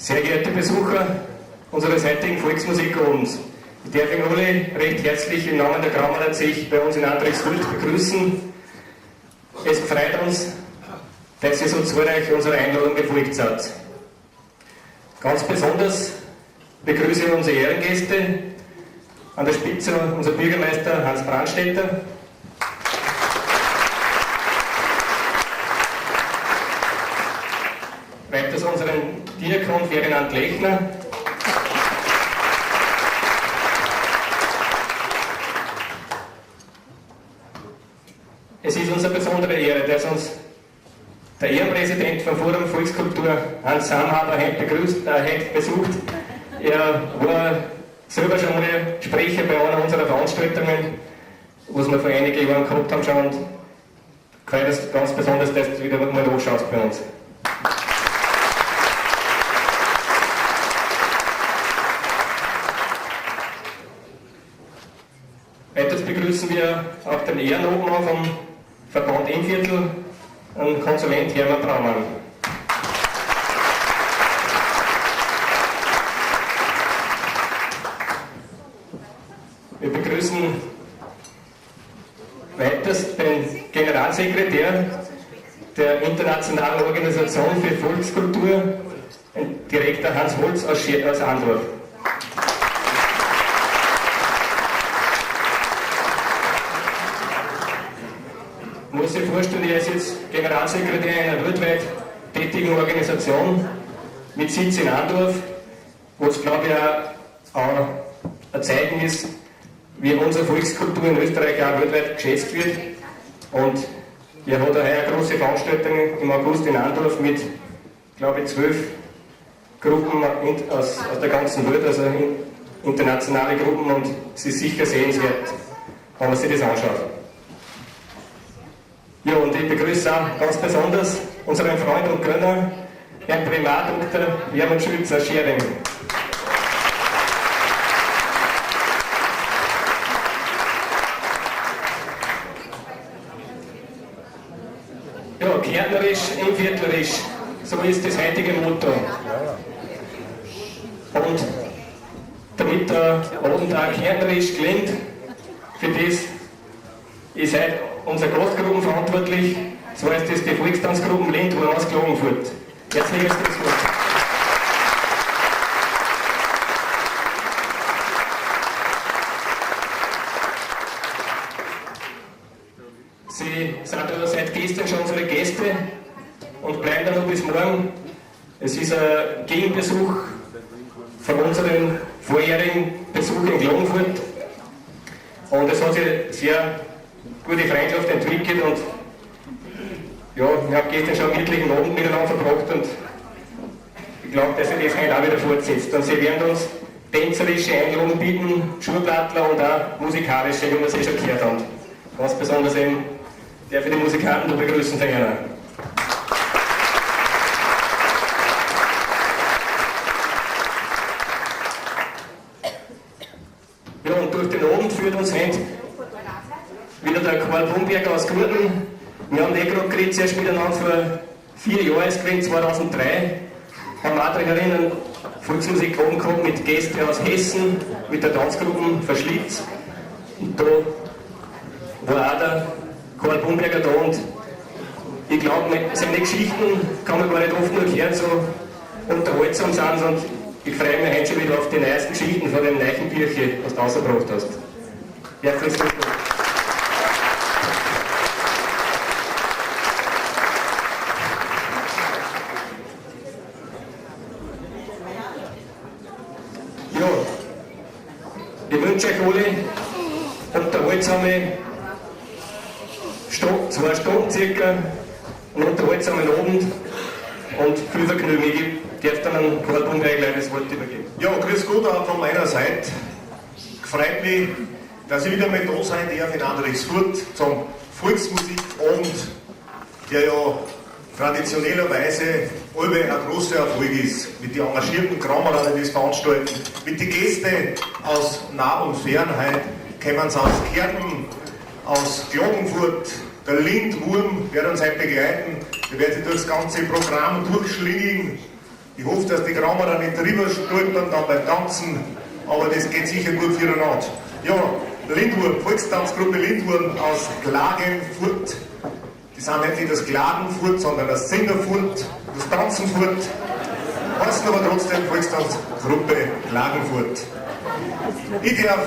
Sehr geehrte Besucher unseres heutigen Volksmusikabends, ich darf Ihnen alle recht herzlich im Namen der Krammerer Zech bei uns in Andrichsfurt begrüßen. Es freut uns, dass ihr so zahlreich unserer Einladung gefolgt seid. Ganz besonders begrüße ich unsere Ehrengäste, an der Spitze unser Bürgermeister Hans Brandstätter, weiters unseren Diakon Ferdinand Lechner, Es ist uns eine besondere Ehre, dass uns der Ehrenpräsident vom Forum Volkskultur Hans Samhaber heute besucht. Er war selber schon mal Sprecher bei einer unserer Veranstaltungen, was wir vor einigen Jahren gehabt haben schon, und freut uns ganz besonders, dass du wieder mal nachschaust bei uns. Weiters begrüßen wir auch den Ehrenobmann vom Verband Innviertel, den Konsulent Hermann Braumann. Wir begrüßen weiters den Generalsekretär der Internationalen Organisation für Volkskultur, den Direktor Hans Holz aus Andorf. Man muss sich vorstellen, er ist jetzt Generalsekretär einer weltweit tätigen Organisation mit Sitz in Andorf, wo es, glaube ich, auch ein Zeichen ist, wie unsere Volkskultur in Österreich auch weltweit geschätzt wird. Und er hat auch heuer eine große Veranstaltung im August in Andorf mit, glaube ich, 12 Gruppen aus der ganzen Welt, also internationale Gruppen, und es ist sicher sehenswert, wenn man sich das anschaut. Ja, und ich begrüße auch ganz besonders unseren Freund und Gönner, Herrn Primar Doktor Hermann Schütz aus Schärding. Ja, kärntnerisch, innviertlerisch, so ist das heutige Motto. Und damit der Abend auch kärntnerisch klingt, für das ist heute unsere Gastgruppen verantwortlich, zwar ist das die Volkstanzgruppen Lindwurm aus Klagenfurt. Herzliches Grüß Gott. Sie sind ja seit gestern schon unsere Gäste und bleiben dann noch bis morgen. Es ist ein Gegenbesuch von unserem vorherigen Besuch in Klagenfurt und es hat sich sehr gute Freundschaft entwickelt und ja, wir haben gestern schon einen gemütlichen Abend miteinander verbracht und ich glaube, dass sich das heute auch wieder fortsetzt. Und sie werden uns tänzerische Einlagen bieten, Schuhplattler und auch musikalische, wie wir es eh schon gehört haben. Ganz besonders eben der für die Musikanten begrüßen von Ihnen. Ja, und durch den Abend führt uns heute wieder der Karl Bumberger aus Gurten. Wir haben eh gerade geredet, zuerst miteinander vor 4 Jahren, es gewesen, 2003, haben wir auch daran erinnern, Volksmusik oben gehabt mit Gästen aus Hessen, mit der Tanzgruppe Verschlitz. Und da war auch der Karl Bumberger da und ich glaube, seine Geschichten kann man gar nicht oft nur hören, so unterhaltsam sind, und ich freue mich heute schon wieder auf die neuesten Geschichten von dem neuen Birche, was du rausgebracht hast. Herzlich willkommen. Ja, ich wünsche euch alle unterhaltsame 2 Stunden circa, einen unterhaltsamen Abend und viel Vergnügen. Ich darf dann an Karl Bumberger gleich das Wort übergeben. Ja, grüß Gott auch von meiner Seite. Freut mich, dass ich wieder mal da sein darf in Andrichsfurt zum Volksmusikabend, der ja traditionellerweise allweil ein großer Erfolg ist. Mit den engagierten Krammerern, die das veranstalten, mit den Gästen aus nah und fern. Heute kommen sie aus Kärnten, aus Klagenfurt. Der Lindwurm wird uns heute begleiten. Der wird sich durchs ganze Programm durchschlingeln. Ich hoffe, dass die Grammerer nicht drüber stolpern dann beim Tanzen, aber das geht sicher gut füreinander. Ja, Lindwurm, Volkstanzgruppe Lindwurm aus Klagenfurt. Die sind nicht das Klagenfurt, sondern das Singerfurt, das Tanzenfurt. Heißen aber trotzdem Volkstanzgruppe Klagenfurt. Ich darf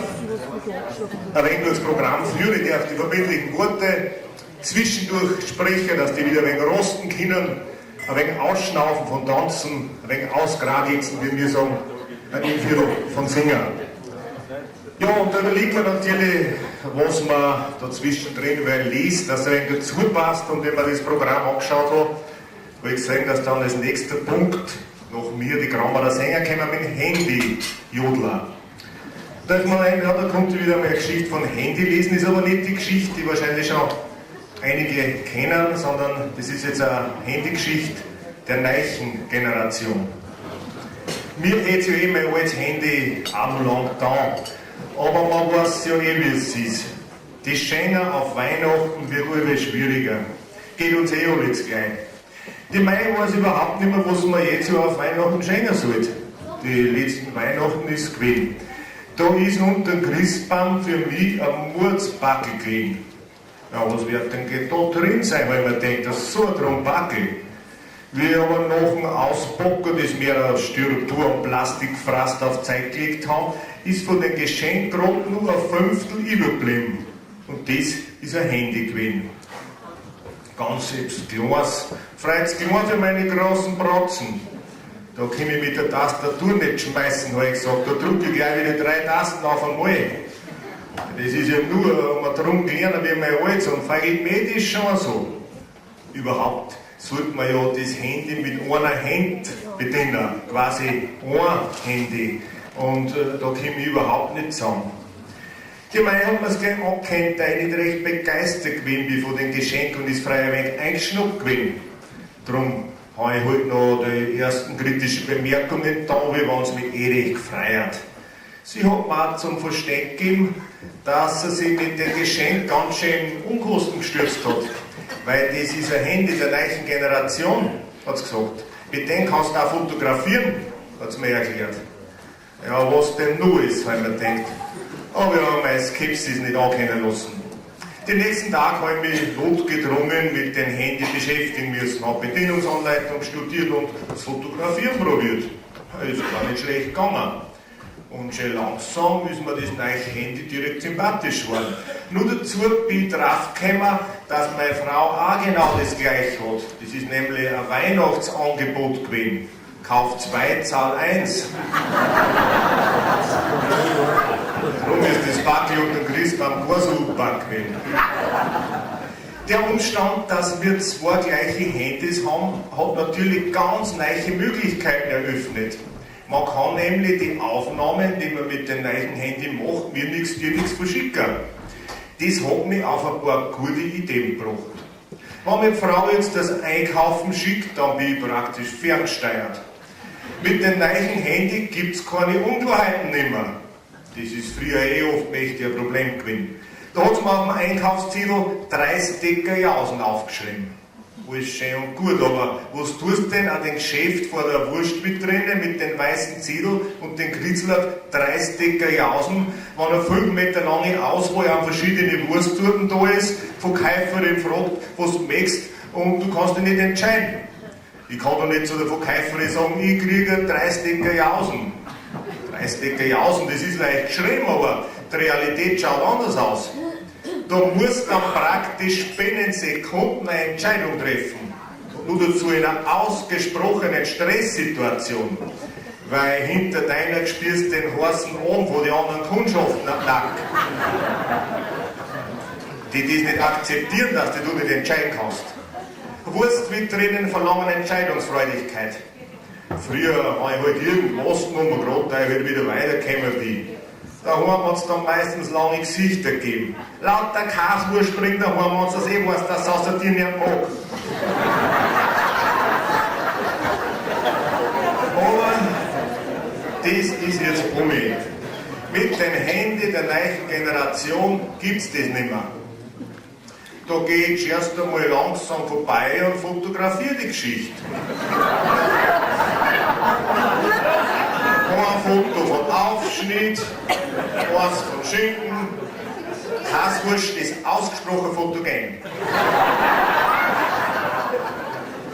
ein wenig durchs Programm führen, ich darf die verbindlichen Worte zwischendurch sprechen, dass die wieder ein wenig rosten können, ein wenig ausschnaufen von Tanzen, ein wenig ausgraditzen, wie wir sagen, ein Viertel von Singen. Ja, und da überlegt man natürlich, was man dazwischen drin weil liest, dass er ein dazu passt. Und wenn man das Programm angeschaut hat, habe ich gesehen, dass dann als nächster Punkt nach mir die Grammerer Sänger kommen mit dem Handy-Jodler. Da ist man ein, ja, da kommt wieder mal eine Geschichte von Handy lesen, ist aber nicht die Geschichte, die wahrscheinlich schon einige kennen, sondern das ist jetzt eine Handygeschichte der neuen Generation. Mir hätte ja eh mein altes Handy auch noch lang da. Aber man weiß ja eh, wie es ist. Die Schenker auf Weihnachten wird immer schwieriger. Geht uns eh alles gleich. Die Mai weiß überhaupt nicht mehr, was man jetzt so auf Weihnachten schenken sollte. Die letzten Weihnachten ist gewesen. Da ist unter dem Christbaum für mich ein Murdsbackel gelegen. Ja, was wird denn da drin sein, weil man denkt, das ist so ein Trombackel. Wie aber nach dem Auspacken, das wir aus Styropor und Plastikfraß auf Zeit gelegt haben, ist von den Geschenkgraden nur ein Fünftel übergeblieben. Und das ist ein Handy gewesen. Ganz selbst Kleines, freut's klein für meine großen Bratzen. Da kann ich mit der Tastatur nicht schmeißen, habe ich gesagt. Da drücke ich gleich wieder 3 Tasten auf einmal. Das ist ja nur um drum kleiner wie mein Alter und vergeht mir das schon so. Überhaupt sollte man ja das Handy mit einer Hand bedienen, quasi ein Handy. Und da komme ich überhaupt nicht zusammen. Die Mei hat mir's gleich angekannt, da ich nicht recht begeistert gewesen bin von dem Geschenk und ist frei ein wenig eingeschnappt gewesen. Drum habe ich halt noch die ersten kritischen Bemerkungen da, wie wenn's mich eh recht gefreut. Sie hat mir auch zum Versteck gegeben, dass sie sich mit dem Geschenk ganz schön Unkosten gestürzt hat. Weil das ist ein Handy der neuen Generation, hat sie gesagt. Mit dem kannst du auch fotografieren, hat sie mir erklärt. Ja, was denn nur ist, hab ich mir gedacht. Aber ich habe meine Skepsis nicht ankennen lassen. Den nächsten Tag habe ich mich notgedrungen mit dem Handy beschäftigen müssen, habe Bedienungsanleitung studiert und das Fotografieren probiert. Ist gar nicht schlecht gegangen. Und schon langsam ist mir das neue Handy direkt sympathisch geworden. Nur dazu bin ich drauf gekommen, dass meine Frau auch genau das gleiche hat. Das ist nämlich ein Weihnachtsangebot gewesen. Kauf 2, Zahl 1. Darum ist das Backel und der Christbaum gar so super gewesen. Der Umstand, dass wir 2 gleiche Handys haben, hat natürlich ganz neue Möglichkeiten eröffnet. Man kann nämlich die Aufnahmen, die man mit dem neuen Handy macht, mir nichts, dir nichts verschicken. Das hat mich auf ein paar gute Ideen gebracht. Wenn meine Frau jetzt das Einkaufen schickt, dann bin ich praktisch ferngesteuert. Mit dem neuen Handy gibt's keine Unklarheiten nimmer. Das ist früher eh oft mächtig ein Problem gewesen. Da hat's mir auf dem Einkaufszettel 30 Decker Jausen aufgeschrieben. Alles schön und gut, aber was tust du denn an dem Geschäft vor der Wurstvitrine mit den weißen Zettel und den Kritzler 30 Decker Jausen, wenn eine 5 Meter lange Auswahl an verschiedene Wursttorten da ist, Verkäuferin fragt, was du möchtest und du kannst dich nicht entscheiden. Ich kann doch nicht zu der Verkäuferin sagen, ich kriege 30 Decker Jausen. 30 Decker Jausen, das ist leicht geschrieben, aber die Realität schaut anders aus. Da musst du dann praktisch binnen Sekunden eine Entscheidung treffen. Und nur dazu in einer ausgesprochenen Stresssituation. Weil hinter deiner spürst den heißen Arm von den anderen Kundschaften am Nacken. Die das nicht akzeptieren, dass du nicht entscheiden kannst. Wurstvitrinen verlangen Entscheidungsfreudigkeit. Früher habe ich halt irgendwas genommen, gerade da ich halt wieder weitergekommen bin. Da haben wir uns dann meistens lange Gesichter gegeben. Lauter Kaswurst springt, da haben wir uns das eh weiß, dass es außer dir nicht mag. Aber das ist jetzt um mich. Mit dem Handy der neuen Generation gibt's das nicht mehr. Da geh ich erst einmal langsam vorbei und fotografiere die Geschichte. Ein Foto von Aufschnitt, eins von Schinken. Kaswurst ist ausgesprochen fotogen.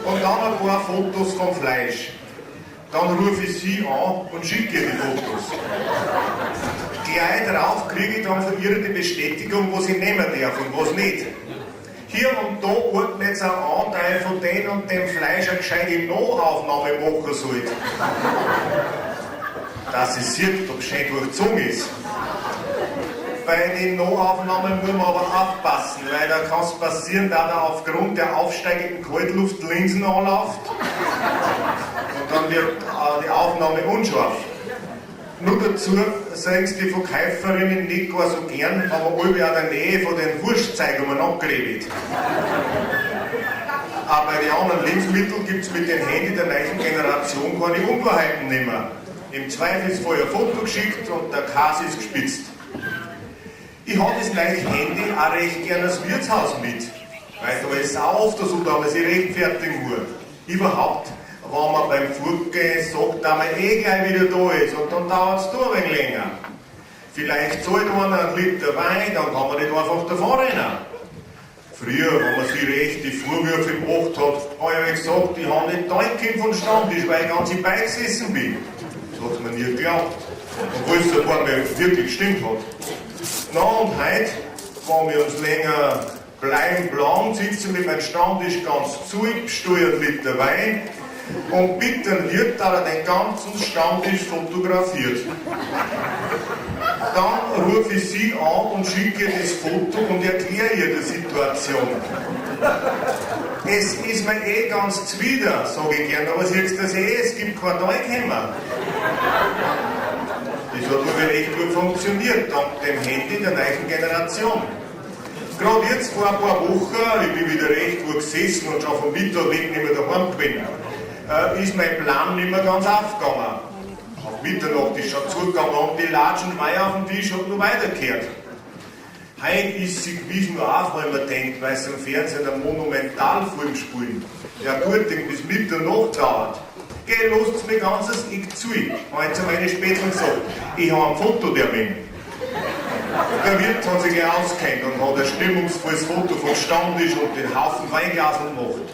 Und dann ein paar Fotos vom Fleisch. Dann rufe ich sie an und schicke ihr die Fotos. Gleich darauf kriege ich dann von ihr die Bestätigung, was ich nehmen darf und was nicht. Hier und da ordnet es auch an, dass ich von dem und dem Fleisch eine gescheite Nachaufnahme machen sollte. Dass sie sieht, ob es schön durchzogen ist. Bei den Nachaufnahmen muss man aber aufpassen, weil da kann es passieren, dass er aufgrund der aufsteigenden Kaltluft Linsen anläuft und dann wird die Aufnahme unscharf. Nur dazu sehen es die Verkäuferinnen nicht gar so gern, wenn man alle in der Nähe von den Wurstzeug umeinander geredet. Auch bei den anderen Lebensmitteln gibt es mit dem Handy der neuen Generation keine Unklarheiten mehr. Im Zweifelsfall ein Foto geschickt und der Käse ist gespitzt. Ich habe das neue Handy auch recht gern als Wirtshaus mit, weil da ist es auch oft so, dass man sich rechtfertigen muss. Überhaupt, wenn man beim Fortgehen sagt, dass man eh gleich wieder da ist und dann dauert es da ein wenig länger. Vielleicht zahlt einer einen Liter Wein, dann kann man nicht einfach davon rennen. Früher, wenn man sich recht die Vorwürfe gemacht hat, habe ich gesagt, ich habe nicht gekannt von Stammtisch, weil ich ganz im Bein gesessen bin. Das hat man nie geglaubt. Obwohl es sogar mal wirklich gestimmt hat. Na und heute, wenn wir uns länger bleiben blank, sitzen mit meinem Stammtisch ganz zu, bestelle einen Liter Wein und bitte den Wirt, dass er den ganzen Stammtisch fotografiert. Dann rufe ich sie an und schicke ihr das Foto und erkläre ihr die Situation. Es ist mir eh ganz zuwider, sage ich gern, aber siehst du das eh, es gibt kein Teighammer. Das hat wohl recht gut funktioniert, dank dem Handy der neuen Generation. Gerade jetzt vor ein paar Wochen, ich bin wieder recht gut gesessen und schon vom Mittag weg nicht mehr daheim gewesen, ist mein Plan nicht mehr ganz aufgegangen. Auf Mitternacht ist schon zugegangen und die Latschen Wein auf dem Tisch hat noch weitergekehrt. Heute ist sie gewiss nur auf, weil man denkt, weil sie im Fernsehen einen Monumentalfilm spielen, der gut bis Mitternacht dauert. Geh, lasst's mir ganzes Ich zu. Habe ich zu meinen Spätzeln gesagt, ich habe einen Fototermin. Der Wirt hat sich gleich ausgekannt und hat ein stimmungsvolles Foto vom Stammtisch und den Haufen Weinglaseln gemacht.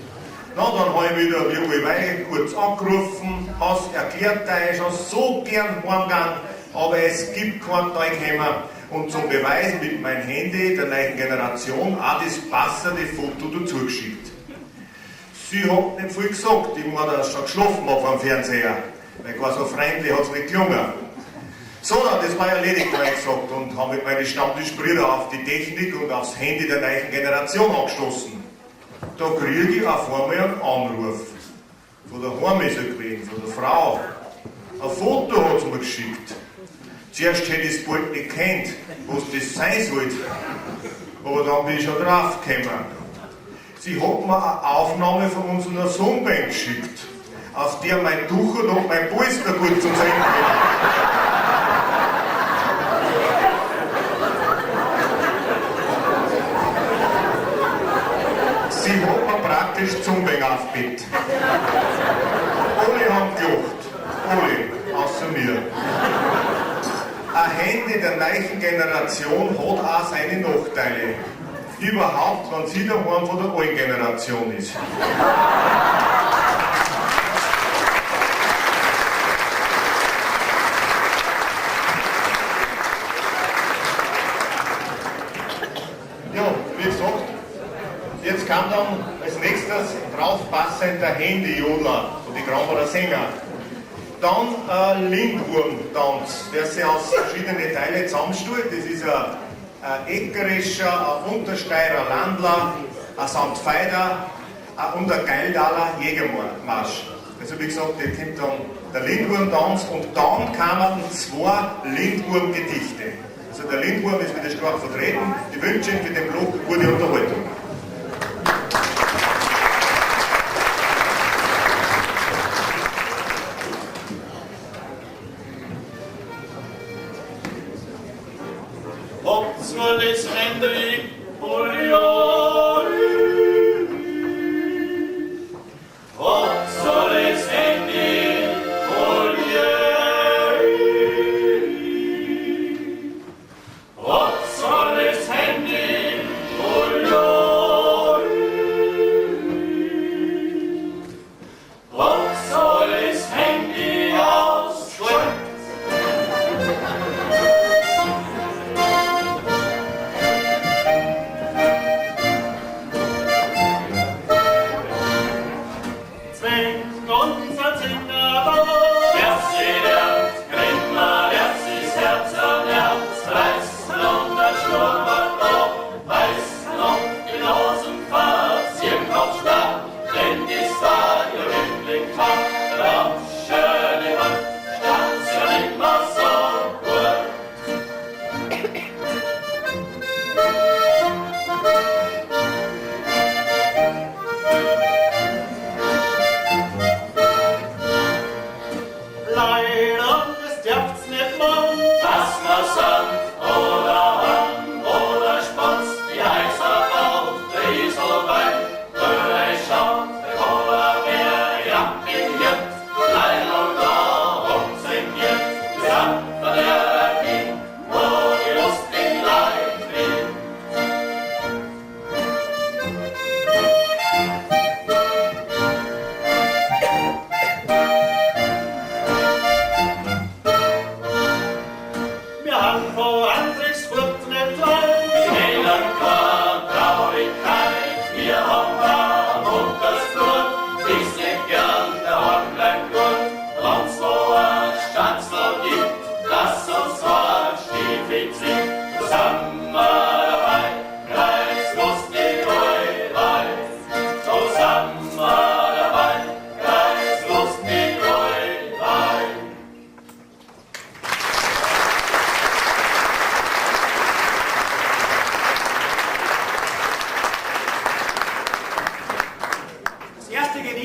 Na, dann habe ich wieder wie alle kurz angerufen, has erklärt, dass ich schon so gern heimgegangen, aber es gibt keinen Teighammer. Und zum Beweis mit meinem Handy der neuen Generation auch das passende Foto dazu geschickt. Sie hat nicht viel gesagt, ich meine, dass sie schon geschlafen hat am Fernseher, weil gar so freundlich hat's nicht gelungen. So, dann, das war erledigt, habe ich gesagt, und habe mit meinen Stammtischbrüdern auf die Technik und aufs Handy der neuen Generation angestoßen. Da kriege ich auf einmal einen Anruf. Von der Heim ist er gewesen, von der Frau. Ein Foto hat sie mir geschickt. Zuerst hätte ich es bald nicht gekannt, was das sein sollte. Aber dann bin ich schon draufgekommen. Sie hat mir eine Aufnahme von unserer Sonnenbank geschickt, auf der mein Tucher und mein Polster gut zum Sehen kommen. Sie hat mir praktisch zum Bang aufgebett. Alle haben gelacht. Alle, außer mir. Ein Handy der neuen Generation hat auch seine Nachteile. Überhaupt, wenn sie daheim von der alten Generation ist. Ja, wie gesagt, jetzt kam dann als nächstes draufpassend der Handy-Jodler von den Grammerer Sänger. Dann ein Lindwurm-Tanz, der sich aus verschiedenen Teilen zusammenstellt. Das ist ein Eckerischer, ein Untersteirer Landler, ein Sankt Veider und ein Gailtaler Jägermarsch. Also wie gesagt, da kommt dann der Lindwurm-Tanz und dann kamen 2 Lindwurm-Gedichte. Also der Lindwurm ist wieder stark vertreten. Ich wünsche Ihnen für den Blog gute Unterhaltung. Soll es Handy,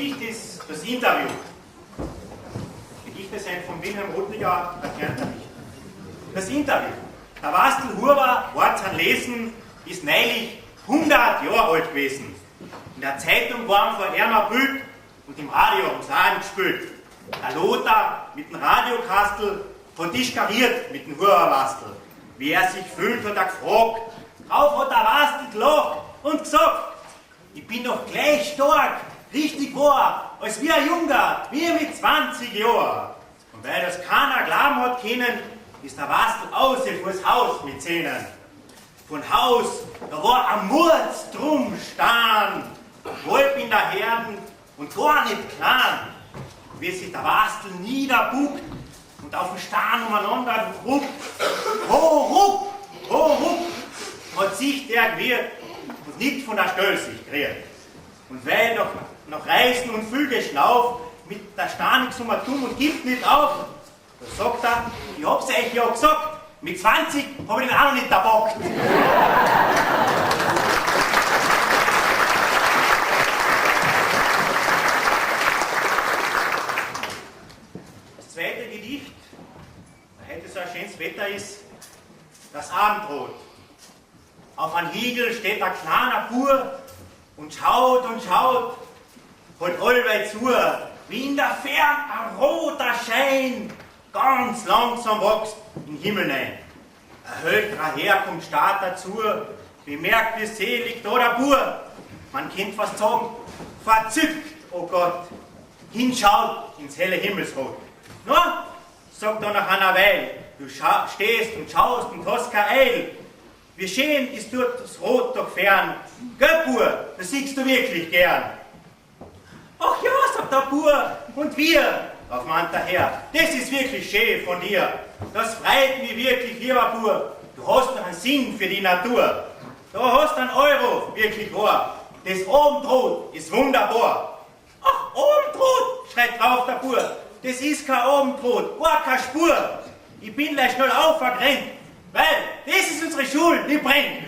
Gedicht ist das Interview. Gedichte sind von Wilhelm Rutliger, der Kärntner Dichter. Das Interview. Der Wastel Huber, Wort an Lesen, ist neulich 100 Jahre alt gewesen. In der Zeitung waren vor ihm ein Bild und im Radio haben sie auch gespielt. Der Lothar mit dem Radiokastel hat diskariert mit dem Huberwastel. Wie er sich fühlt, hat er gefragt. Drauf hat der Wastel gelacht und gesagt, ich bin noch gleich stark, richtig wahr, als wie ein Junger, wie mit 20 Jahren. Und weil das keiner glauben hat können, ist der Wastel aus vors Haus mit Zähnen. Von Haus, da war ein Murz drum stehen, halb in der Herden und gar nicht klein. Wie sich der Wastel niederbuckt und auf den Stein umeinander ruckt. Ho, ruck, ho, ruck, hat sich der gewehrt und nicht von der Stelle sich gerührt. Und weil noch Reißen und Vögelschlauf mit der Stanik so dumm und gibt nicht auf, da sagt er, ich hab's euch ja gesagt, mit 20 hab ich den auch noch nicht erbockt. Das zweite Gedicht, da heute so ein schönes Wetter ist, das Abendrot. Auf einem Hügel steht ein kleiner Bub und schaut, holt allweil zu, wie in der Fern ein roter Schein ganz langsam wächst in den Himmel rein. Ein hölterer Herr kommt stark dazu, bemerkt, wie selig da der Bub. Man kennt fast sagen, verzückt, oh Gott, hinschaut ins helle Himmelsrot. Na, sagt er nach einer Weile, du stehst und schaust und hast kein Eil. Wie schön ist dort das Rot doch fern. Gell, Bub, das siehst du wirklich gern. Ach ja, sagt der Bub, und wir, auf meint der Herr, das ist wirklich schön von dir. Das freut mich wirklich, lieber Bub. Du hast noch einen Sinn für die Natur. Da hast du einen Euro, wirklich wahr. Das Abendrot ist wunderbar. Ach, Abendrot, schreit drauf der Bub. Das ist kein Abendrot, gar keine Spur. Ich bin gleich schnell aufgerannt, weil das ist unsere Schule, die brennt.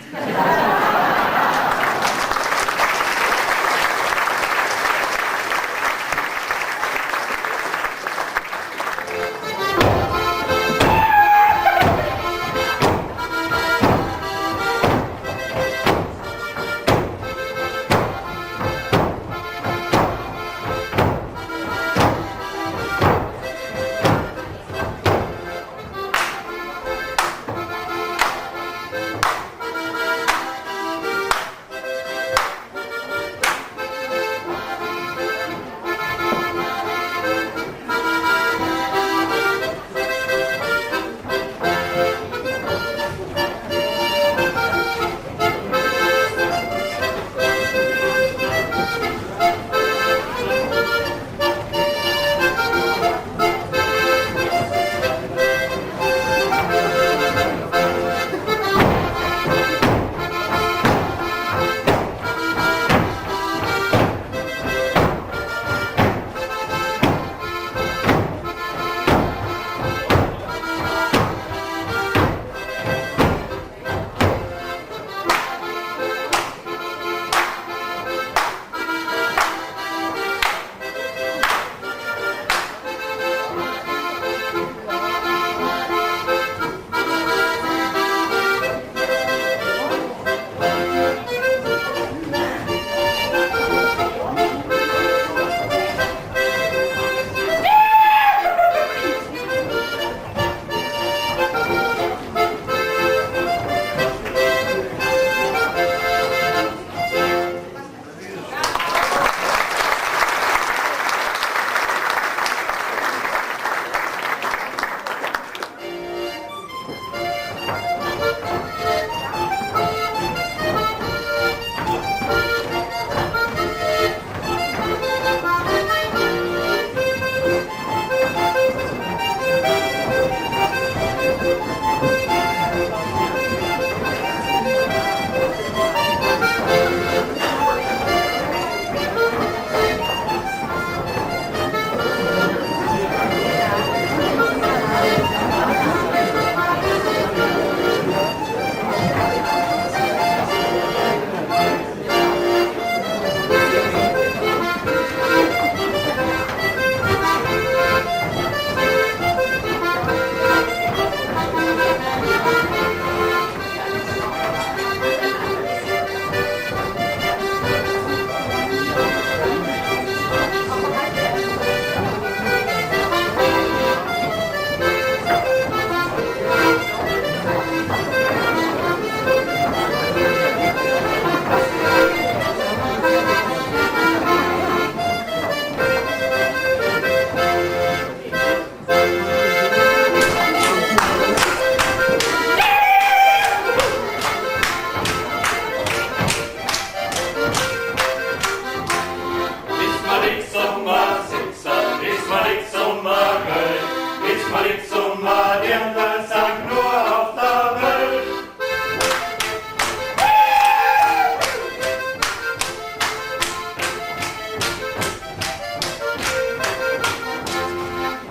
War nix zum Dirndl, sag nur auf der Welt.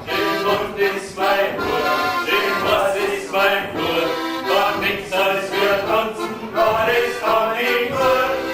Schön bunt ist mein Blut, schön was ist mein Blut, doch nix als wir tanzen, Gott ist doch nicht gut.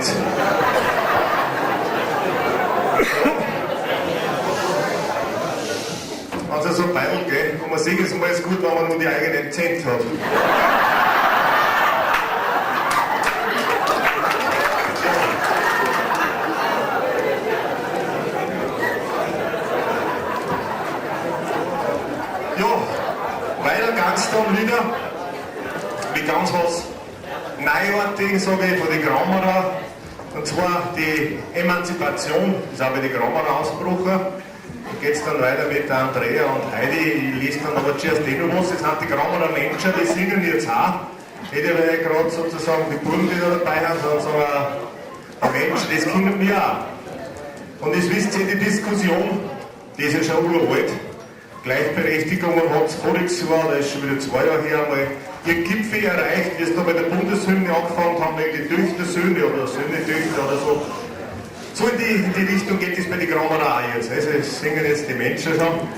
seid. Wenn es so beidelt, gell? Und man sieht es immer, ist gut, wenn man nur die eigenen Cent hat. Ja, weiter geht's dann wieder mit ganz was Neuartigen, sage ich, von den Grammerer. Und zwar die Emanzipation, das ist auch bei den Grammerer ausgebrochen. Da geht es dann weiter mit der Andrea und Heidi. Ich lese dann aber zuerst eh noch was. Das sind die Grammerer Menschen, die singen jetzt auch. Nicht, weil ich gerade sozusagen die Buben, die da dabei haben, sondern sagen die Menschen, das kennen wir auch. Und das wisst ihr, die Diskussion, die ist ja schon uralt. Gleichberechtigung hat es voriges Jahr, da ist schon wieder 2 Jahre her, einmal ihr Gipfel erreicht, wie es da bei der Bundeshymne angefangen haben, wegen die Töchter, Söhne oder Söhne, Töchter oder so. So in die Richtung geht es bei den Grammerer auch jetzt. Also es singen jetzt die Menschen schon.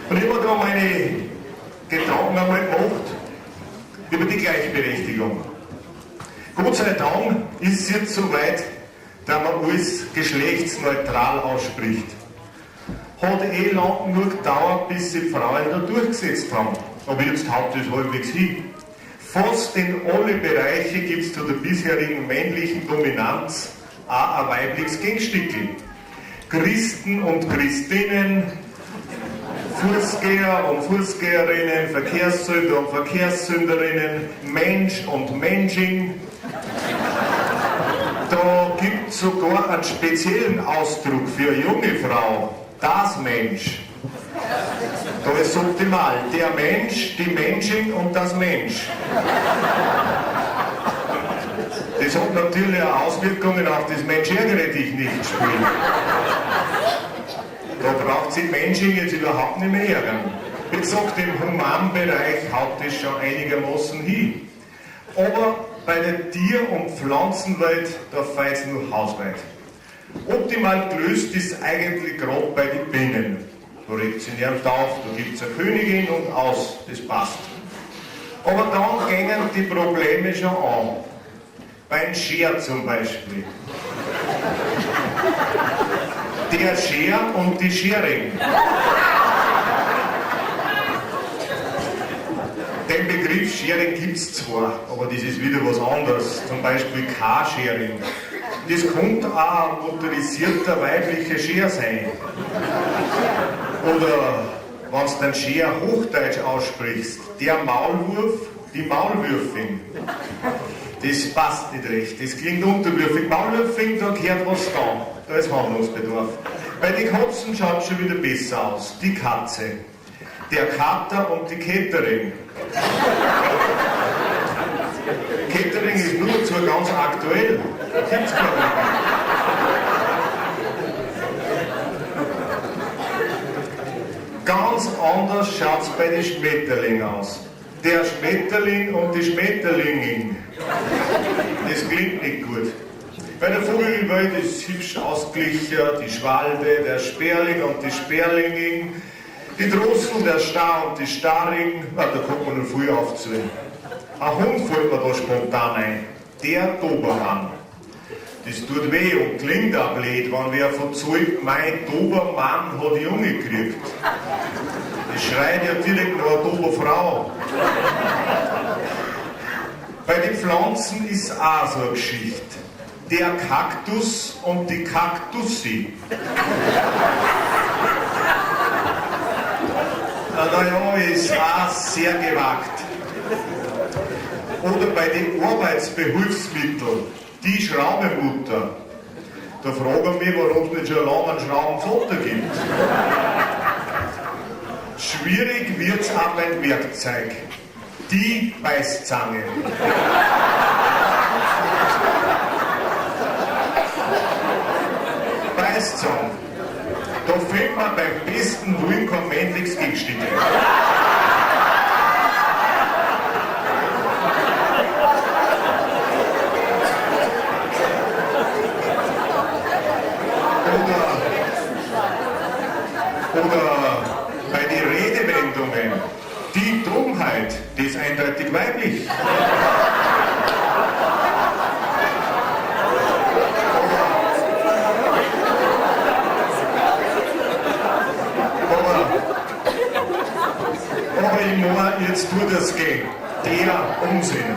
Und ich habe mir da meine Gedanken einmal gemacht über die Gleichberechtigung. Gott sei Dank ist es jetzt so weit, dass man alles geschlechtsneutral ausspricht. Hat eh lang genug gedauert, bis sich Frauen da durchgesetzt haben. Aber jetzt haut das halbwegs hin. Fast in alle Bereiche gibt es zu der bisherigen männlichen Dominanz auch ein weibliches Gegenstückel. Christen und Christinnen, Fußgänger und Fußgängerinnen, Verkehrssünder und Verkehrssünderinnen, Mensch und Menschin. Da gibt es sogar einen speziellen Ausdruck für eine junge Frau. Das Mensch. Da ist optimal. Der Mensch, die Menschin und das Mensch. Das hat natürlich auch Auswirkungen auf das Mensch ärgere dich nicht Spiel. Da braucht sich Menschin jetzt überhaupt nicht mehr ärgern. Wie gesagt, im Humanbereich haut das schon einigermaßen hin. Aber bei der Tier- und Pflanzenwelt, da fällt es nur hausweit. Optimal gelöst ist eigentlich gerade bei den Bienen. Da regt sich niemand auf, da gibt es eine Königin und aus, das passt. Aber dann gingen die Probleme schon an. Beim Scher zum Beispiel. Der Scher und die Scherin. Den Begriff Sharing gibt es zwar, aber das ist wieder was anderes. Zum Beispiel Carsharing. Das könnte auch ein motorisierter weiblicher Scher sein. Oder wenn du den Scher Hochdeutsch aussprichst, der Maulwurf, die Maulwürfin. Das passt nicht recht, das klingt unterwürfig. Maulwürfin, da gehört was da, da ist Handlungsbedarf. Bei den Katzen schaut es schon wieder besser aus. Die Katze, der Kater und die Catering. Catering ist nur dazu ganz aktuell. Gibt's gar nicht mehr. Ganz anders schaut's bei den Schmetterlingen aus. Der Schmetterling und die Schmetterlingin. Das klingt nicht gut. Bei der Vogelwelt ist hübsch ausgeglichen, die Schwalbe, der Sperling und die Sperlingin, die Drossel, der Star und die Starring, na, da kommt man nur früh aufzählen. Ein Hund fällt mir da spontan ein, der Dobermann. Das tut weh und klingt auch blöd, wenn wer verzollt, mein Dobermann hat Junge gekriegt. Das schreit ja direkt nach einer Doberfrau. Bei den Pflanzen ist auch so eine Geschichte. Der Kaktus und die Kaktussi. Naja, ist auch sehr gewagt. Oder bei den Arbeitsbehilfsmitteln, die Schraubenmutter. Da fragen wir, warum es nicht schon lange einen Schraubenvater gibt. Schwierig wird's auch beim Werkzeug. Die Beißzange. Beißzange. Da findet man beim besten Willen kein männliches Gegenstück. Oder bei den Redewendungen. Die Dummheit, die ist eindeutig weiblich. Aber ich meine, jetzt tut es gehen. Der Unsinn.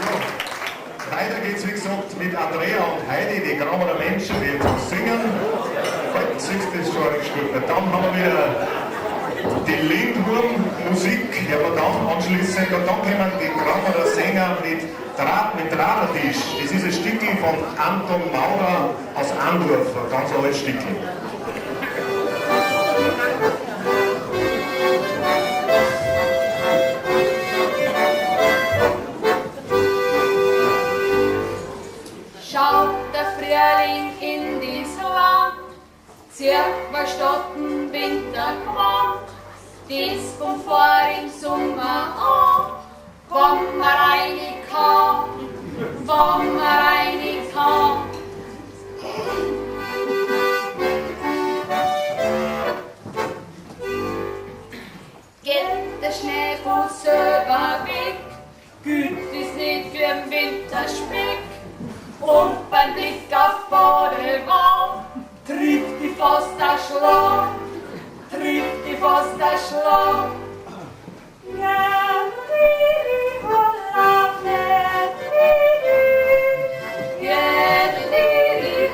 Ja, weiter geht's, wie gesagt, mit Andrea und Heidi, die Gramerer Menschen, die jetzt singen. Heute siehst du das schon ein Stück. Dann haben wir wieder die Lindwurm-Musik, ja, aber dann anschließend, und dann kommen die Gramerer Sänger mit Draht, mit Drahttisch. Das ist ein Stückchen von Anton Maurer aus Andorf, ein ganz altes Stückchen. Schaut der Frühling in die Land, zirkt was statt den Winter kommt, dies vom vor im Sommer an, wann man rein kann, wann man rein kann. Geht der Schnee von selber weg, güt ist nicht für den Winterspeck. Und beim Blick auf Badewanne trifft die fast der Schlag, trifft die fast der Schlag. Jedliri, holla, jedliri, jedliri,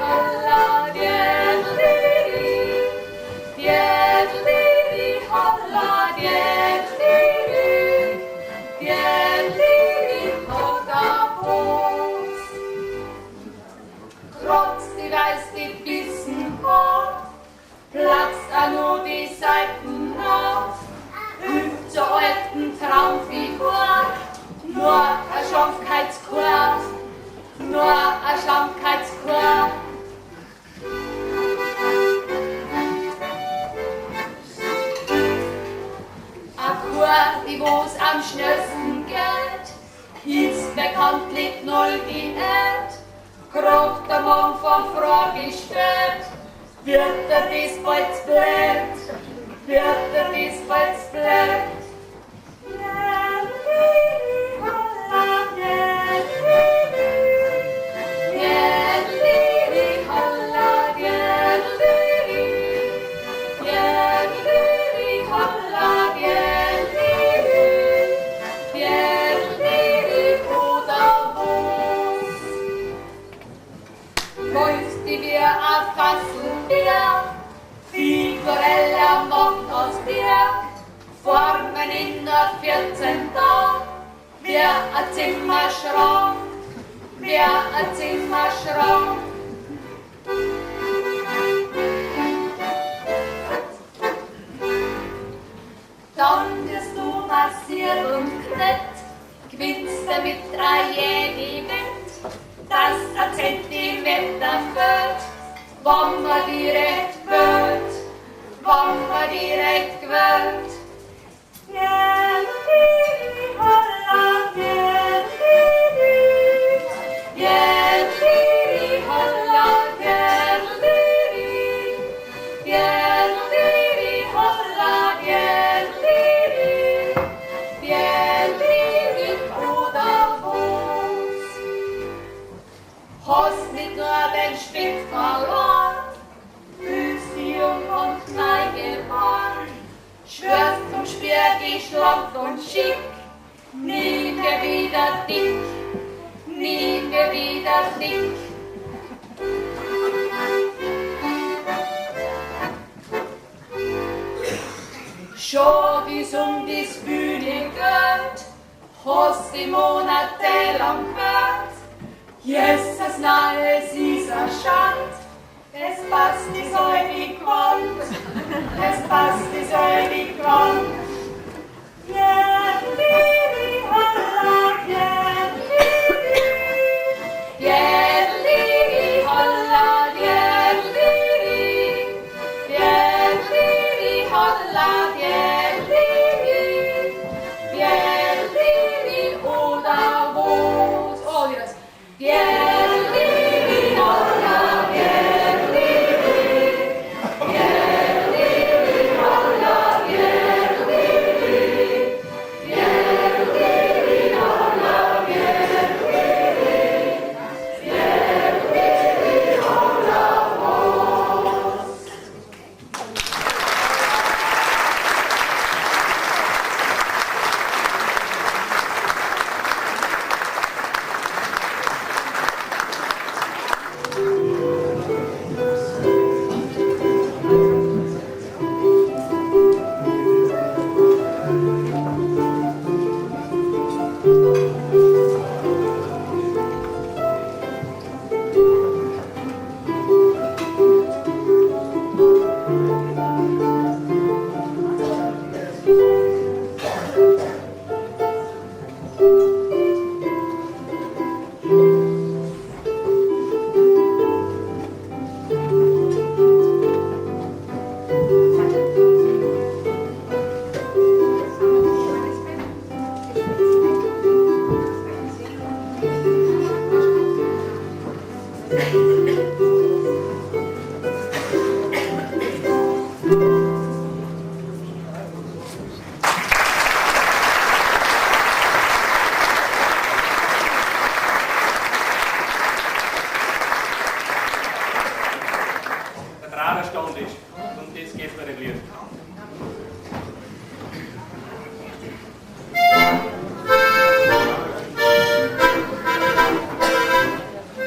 holla, jedliri, jedliri, holla, Bus. Trotz die weiß die Bissen hat, platzt auch nur die Seiten auf. Hüpft zur alten Traumfigur, nur ein Schlankheitskur, nur ein Schlankheitskur. A Kur, die wo's am schnellsten geht, ist bekanntlich null geehrt. Krog der Mann von Frage gestellt, wird er dies bald blöd, wird er dies bald blöd. Jedliri, holla, jedliri, jedliri, holla, jedliri, jedliri, oder was? Läuft die wir a Fassel Bier, Figurella macht aus Bier, Formen in nur 14 Tagen, wie ein Zimmerschrank, wie ein Zimmerschrank. Dann wirst du massiert und knett, gewinnst damit a jede Wett, dass a Zentimeter fällt, wann man direkt wird, wann man direkt gewählt. Jedliri, holla, jedliri, jedliri, holla, jedliri, jedliri, oder was? Hast nicht nur den Speck verloren, fühlst dich jung und neu geboren, schwörst zum Spiegel schlank und schick, nie mehr wieder dick, nie mehr wieder dick. Schon wie's um dis Bühne geht, hast die monatelang gehört. Jesus, na, es ist a Schand, es passt die säulig Gewand, es passt die säulig Gewand. Jedliri, holla, jedliri, jedliri, holla, jedliri, jedliri, holla, jedliri, jedliri, oder was? Oh, die das. Jedliri, holla, jedliri, jedliri, holla, jedliri, Der Tragerstand ist. Und das geht mir nicht lieb.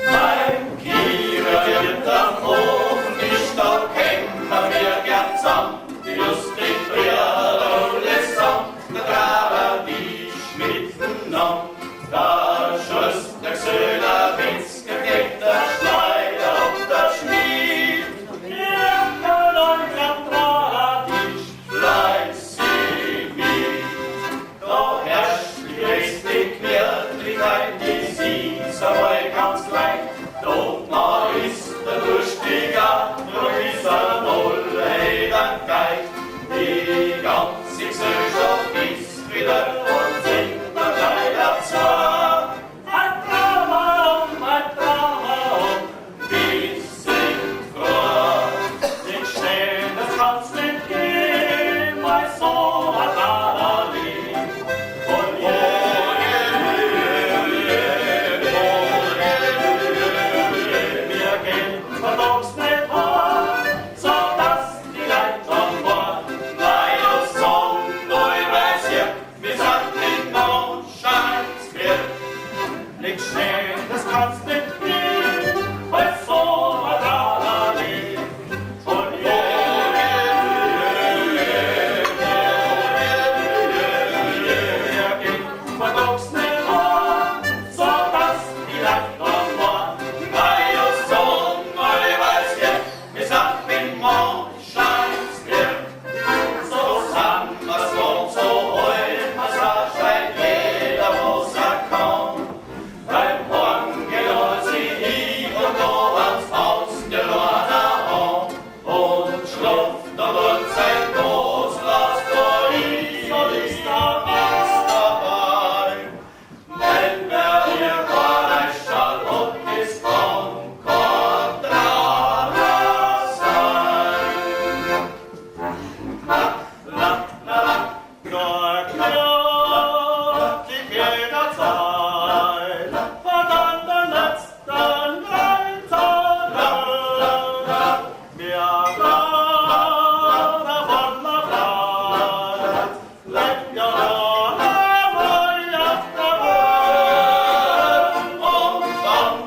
Beim Kierer wird am Ofentisch, da kämen wir gern zusammen. Die lustig Brüder allesamt, der Trabertisch miteinander. Der Schuss, der Gesöhner, Metzger, geht der Schneider und der Schmied. Wir euch am Trabertisch fleißig mit. Da herrscht die beste Gemütlichkeit, die sieht's einmal ganz leicht. Doch na ist der Lustiger, drum ist er null Heiligkeit. Die ganze Gesellschaft ist wieder und singt der Geiler zwar. Ein Drama um, ein Drama um, wir sind froh. Nicht schnell, das kann's nicht gehen, bei so einer Tralali. Und wir gehen verdammt nicht an, so dass die Leute schon war. Weil uns Sonne neu weiß hier, wir sind im Mondscheinsbier. Nicht schnell, das kann's nicht gehen, bei so einer Tralali. Und wir gehen verdammt nicht an, so dass die Leute noch war. Weil uns Sonne neu weiß hier, wir sind im Mondscheinsbier. So sind wir's und so alt, wir's auch scheint jeder, was er kann. Beim Morgen sie hin und da ans Haus der Lorna an. Und schlaft da wird sein Groß, lass da hin und ist da nichts dabei. Wenn wer ihr kein Schall hat, ist kann kein Drama sein. La, la, la, la. Nur glücklich jederzeit, war dann der letzten Reiter. Mir war davon befreit, lebt ja Und dann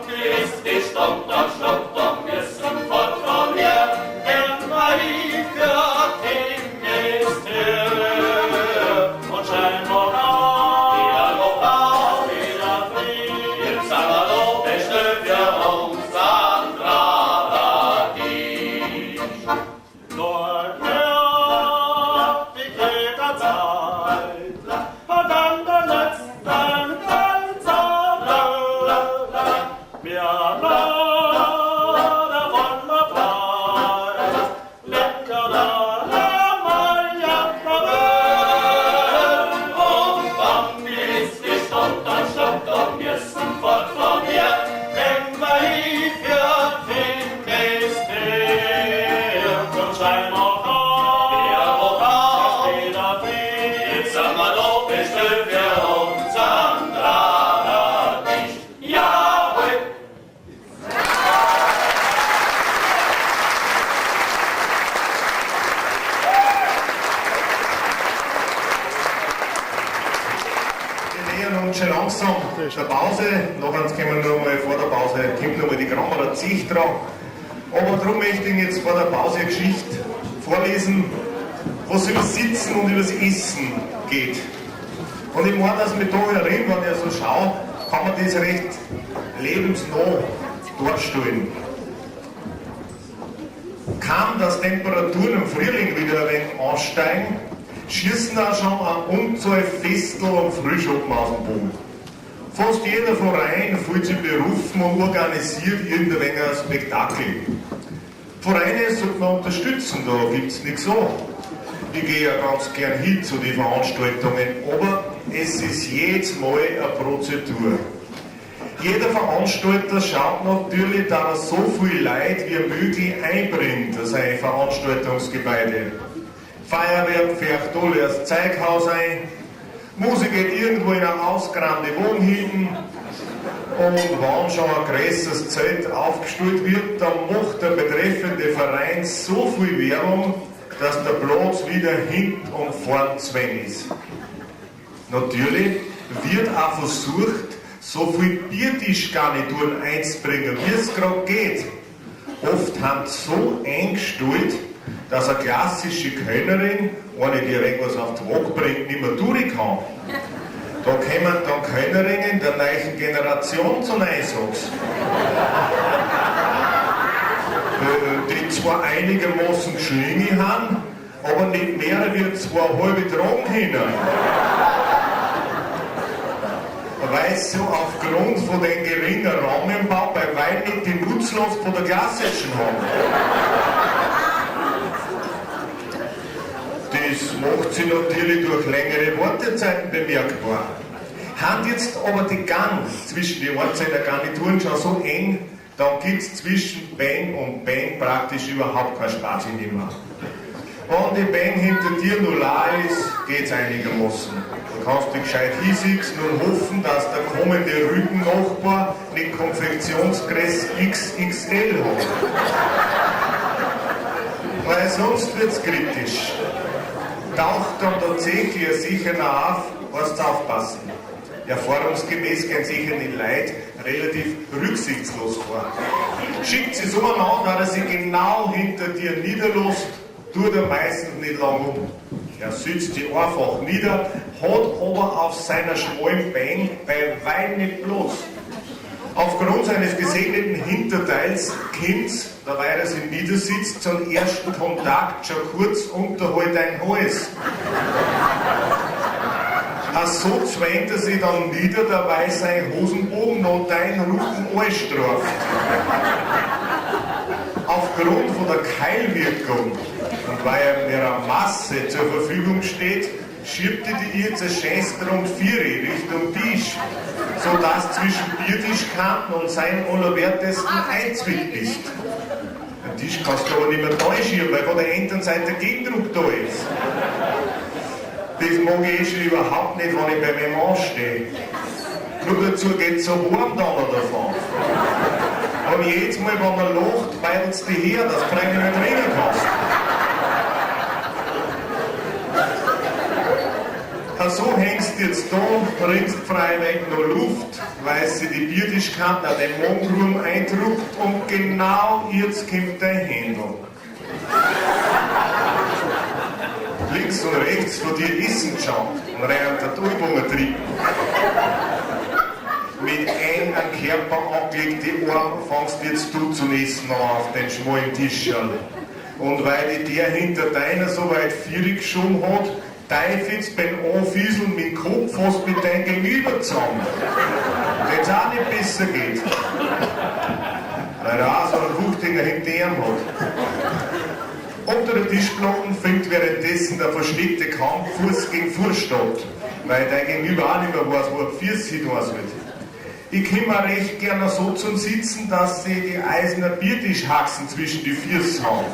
ist die Stund, dann Stund, dann müssen fort von hier, denn mein Gott ist hier. Und schein noch auf, wieder noch auf, wieder fried. Jetzt sind wir da, bestimmt wir uns an Paradies. Nur glücklich jederzeit, war dann der letzten Grenze. Wir davon befreit, lebt ja da, Und wann ist die Stund, dann Stund, dann müssen fort von hier, denn mein Viertel ist hier. Und schein noch auf, wieder noch auf, wieder fried. Jetzt sind wir noch bestimmt für uns am Paradies. Jawohl! Wir nähern uns schon langsam der Pause. Nachher kommen wir noch mal vor der Pause, kommt noch mal die Grammer Zech dran. Aber darum möchte ich Ihnen jetzt vor der Pause eine Geschichte vorlesen, was über Sitzen und über das Essen geht. Und ich meine, dass mit da herin, wenn ich so schaue, kann man das recht lebensnah darstellen. Kaum, dass Temperaturen im Frühling wieder ein wenig ansteigen, schießen auch schon eine Unzahl Festel und Frühschoppen auf den Boden. Fast jeder Verein fühlt sich berufen und organisiert irgendein wenig ein Spektakel. Vereine sollte man unterstützen, da gibt's nichts an. Ich gehe ja ganz gern hin zu den Veranstaltungen, aber es ist jedes Mal eine Prozedur. Jeder Veranstalter schaut natürlich, dass er so viel Leid wie möglich einbringt in sein Veranstaltungsgebäude. Feuerwehr pfercht alle das Zeughaus ein, Musik geht irgendwo in eine ausgeräumte Wohnhütte und wenn schon ein größeres Zelt aufgestellt wird, dann macht der betreffende Verein so viel Werbung, dass der Platz wieder hint und vorn zwäng ist. Natürlich wird auch versucht, so viel Biertischgarnituren einzubringen, wie es gerade geht. Oft haben sie so eingestellt, dass eine klassische Kölnerin, eine, die ein wenig was auf die Waage bringt, nicht mehr durch kann. Da kommen dann Kölnerinnen der neuen Generation zum Einsatz. Die zwar einigermaßen Geschlinge haben, aber nicht mehr wie zwei halbe tragen können. Weil sie aufgrund von dem geringen Rahmenbau bei weitem nicht die Nutzlast von der klassischen haben. Das macht sich natürlich durch längere Wartezeiten bemerkbar. Haben jetzt aber die Gang zwischen den einzelnen Garnituren schon so eng, dann gibt's zwischen Bang und Bang praktisch überhaupt kein Spaß mehr. Wenn die Bang hinter dir nur la ist, geht's einigermaßen. Du kannst dich gescheit hinsitzen und hoffen, dass der kommende Rückennachbar nicht Konfektionsgröße XXL hat. Weil sonst wird's kritisch. Taucht dann tatsächlich ein sicherer auf, musst du aufpassen. Erfahrungsgemäß gehen sicher die Leute relativ rücksichtslos vor. Schickt sie so einen an, dass er sich genau hinter dir niederlässt, tut er meistens nicht lang um. Er sitzt sich einfach nieder, hat aber auf seiner schmalen Bein bei weitem nicht Platz. Aufgrund seines gesegneten Hinterteils kommt's, da weil er sich niedersitzt, zum ersten Kontakt schon kurz unterhalb dein Hals. Ach so zwängt er sich dann nieder, dabei sein Hosenbogen noch deinen Rücken anstraft. Aufgrund von der Keilwirkung und weil er mehr Masse zur Verfügung steht, schiebt er die jetzt ein schönes rund Vieri Richtung Tisch, sodass zwischen Biertischkanten und seinem Allerwertesten einzwickt bist. Den Tisch kannst du aber nicht mehr da schieben, weil von der anderen Seite der Gegendruck da ist. Das mag ich eh schon überhaupt nicht, wenn ich bei meinem Mann stehe. Nur dazu geht's so warm da noch davon. Und jedes Mal, wenn man lacht, beilt's dich her, dass du frei nicht mehr drinnen kannst. Ja, so hängst du jetzt da, trinkst frei weg noch Luft, weil sie die Biertischkante an den Magengrum eindruckt und genau jetzt kommt dein Händel. Links und rechts von dir essen schon und rein der Übungen trinken. Mit eng am Körper angelegte Arm fangst jetzt du zum Essen an auf den schmalen Tischchen. Und weil die der hinter deiner so weit vierig geschoben hat, teufelst beim Anfieseln mit dem Kopf fast mit deinem Gegenüber zusammen. Wenn's auch nicht besser geht. Weil er auch so einen Wuchtinger hinter ihm hat. Unter der Tischplatten findet währenddessen der versteckte Kampf Fuß gegen Fuß statt, weil dein Gegenüber auch nicht mehr weiß, wo er Füße hin wird. Ich komme auch recht gerne so zum Sitzen, dass sie die eisernen Biertischhaxen zwischen die Füße haben,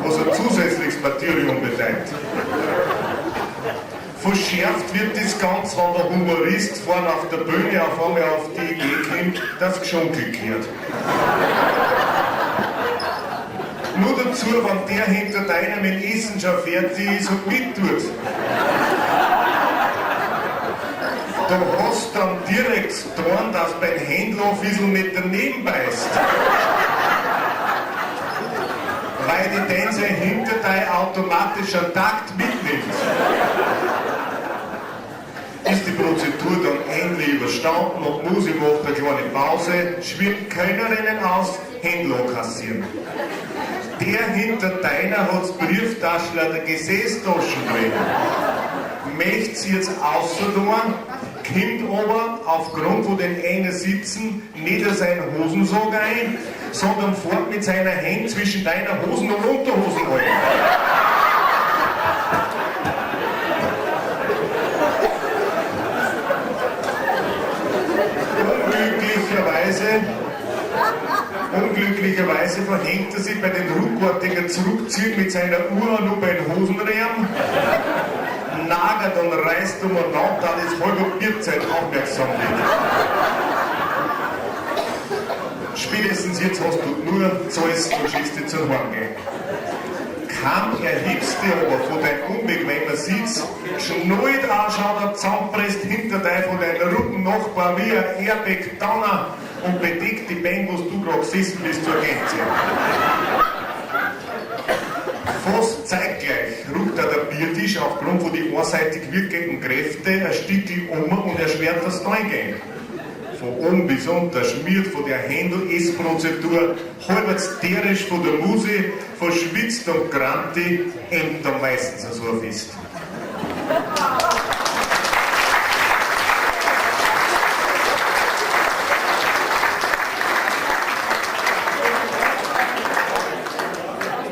was ein zusätzliches Martyrium bedeutet. Verschärft wird das Ganze, wenn der Humorist vorne auf der Bühne auf einmal auf die Idee kommt, dass geschunkelt wird. Nur dazu, wenn der hinter deinem mit Essen schon fertig ist und mittut. Du hast dann direkt zu tun, dass beim Händler ein bisschen nicht daneben beißt. Weil die den sein Hinterteil automatisch einen Takt mitnimmt. Ist die Prozedur dann endlich überstanden und die Musik macht eine kleine Pause, schwirrt Kellnerinnen aus, Händler kassieren. Der hinter deiner hat's Brieftaschler der Gesäßtaschen drin. Möcht's jetzt außerdem, kommt aber aufgrund von den engen Sitzen nicht in seinen Hosensack ein, sondern fährt mit seiner Hand zwischen deiner Hosen und Unterhosen ein. Unglücklicherweise, unglücklicherweise verhängt er sich bei den ruckartigen Zurückziehen mit seiner Uhr nur bei den Hosenriemen, nagert und reißt umeinander, da das halbe Bierzeit aufmerksam wird. Spätestens jetzt hast du nur zahlst und schießt dich zum Heimgehen. Kaum erhebst dich aber von deinem unbequemen Sitz, schnallt auch schon der zusammenpresst hinter dir von deinem Rückennachbar wie ein Airbag Donner und bedeckt die Bank, wo du gerade gesessen bist, zur Gänze. Fast zeitgleich rückt auch der Biertisch aufgrund von die einseitig wirkenden Kräfte ein Stückchen um und erschwert das Neugehen. Von oben bis unten, schmiert von der Händel-Essprozedur, halbwegs tierisch von der Muse, verschwitzt und grantig, endet dann meistens so ein Fest.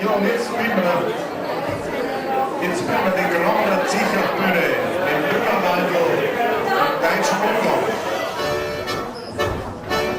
Ja, und jetzt spielen wir, jetzt spielen wir den Grand Zecherbühne, den Bürgerwaldl, den deutschen Umgang. Thank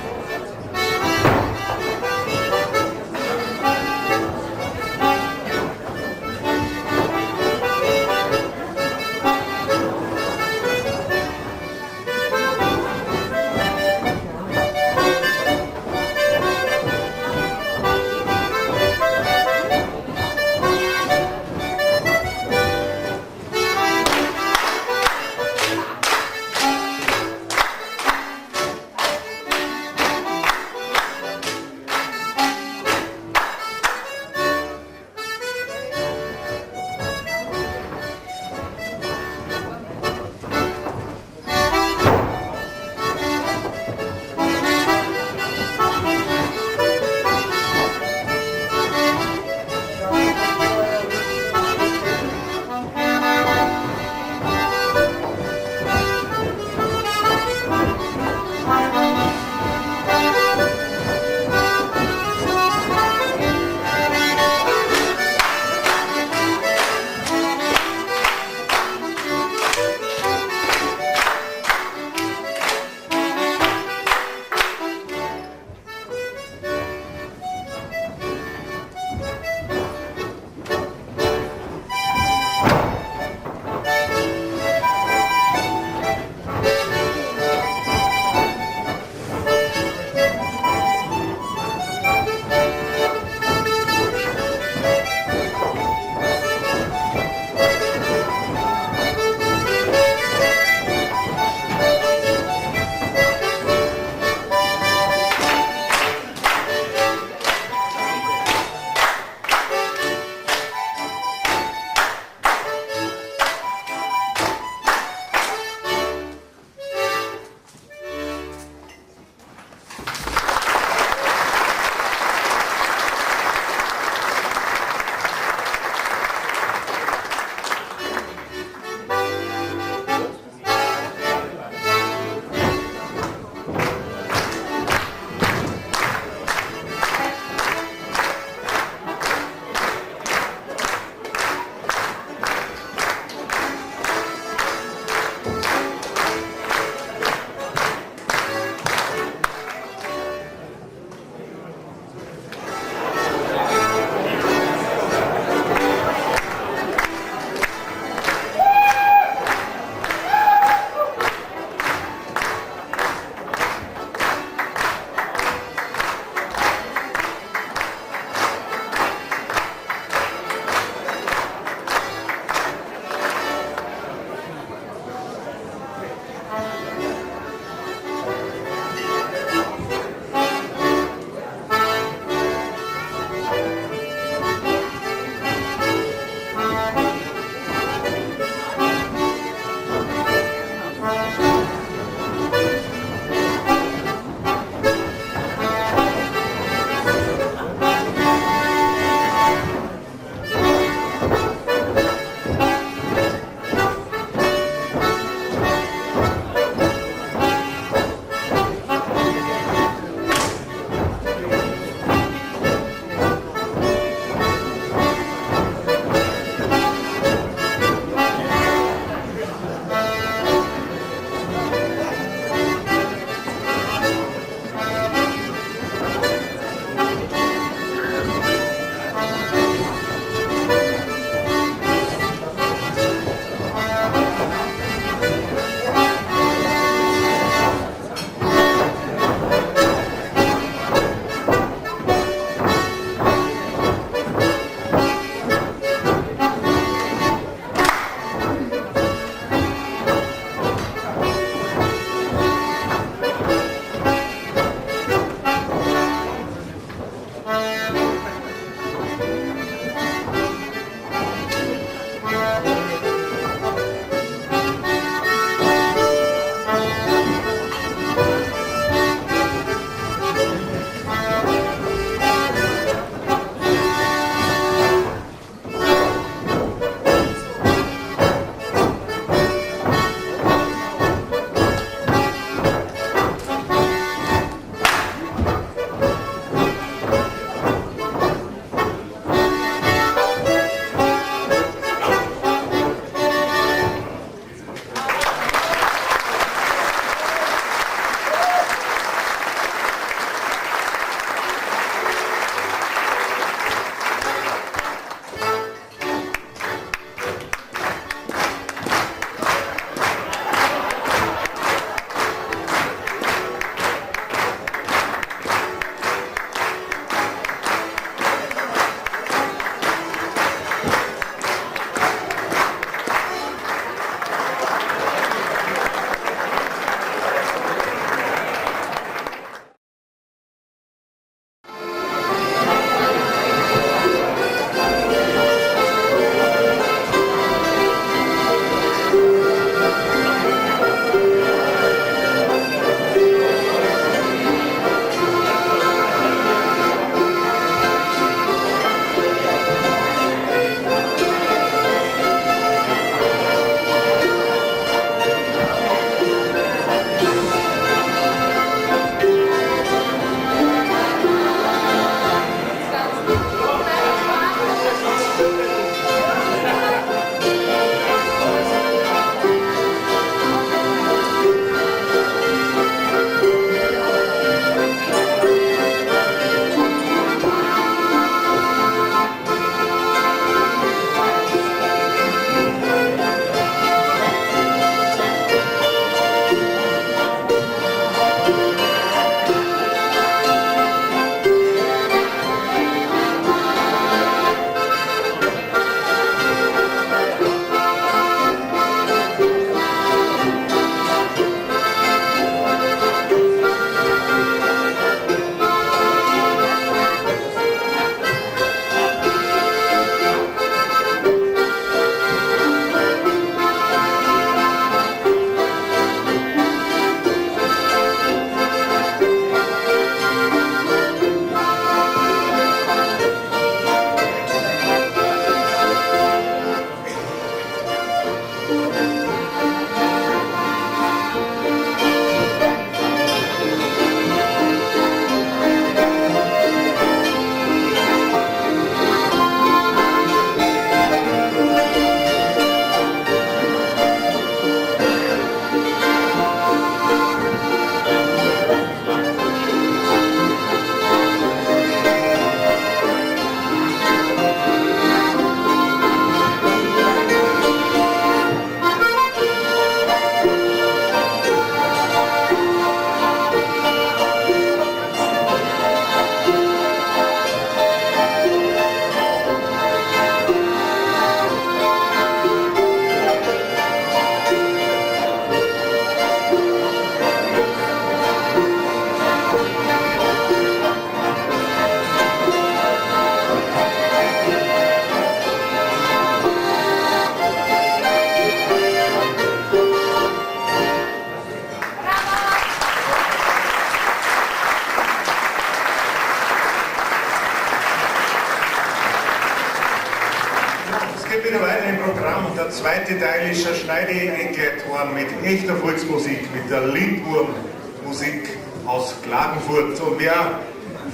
Programm. Der zweite Teil ist schon schneide eingeleitet worden mit echter Volksmusik, mit der Lindwurmmusik aus Klagenfurt. Und wer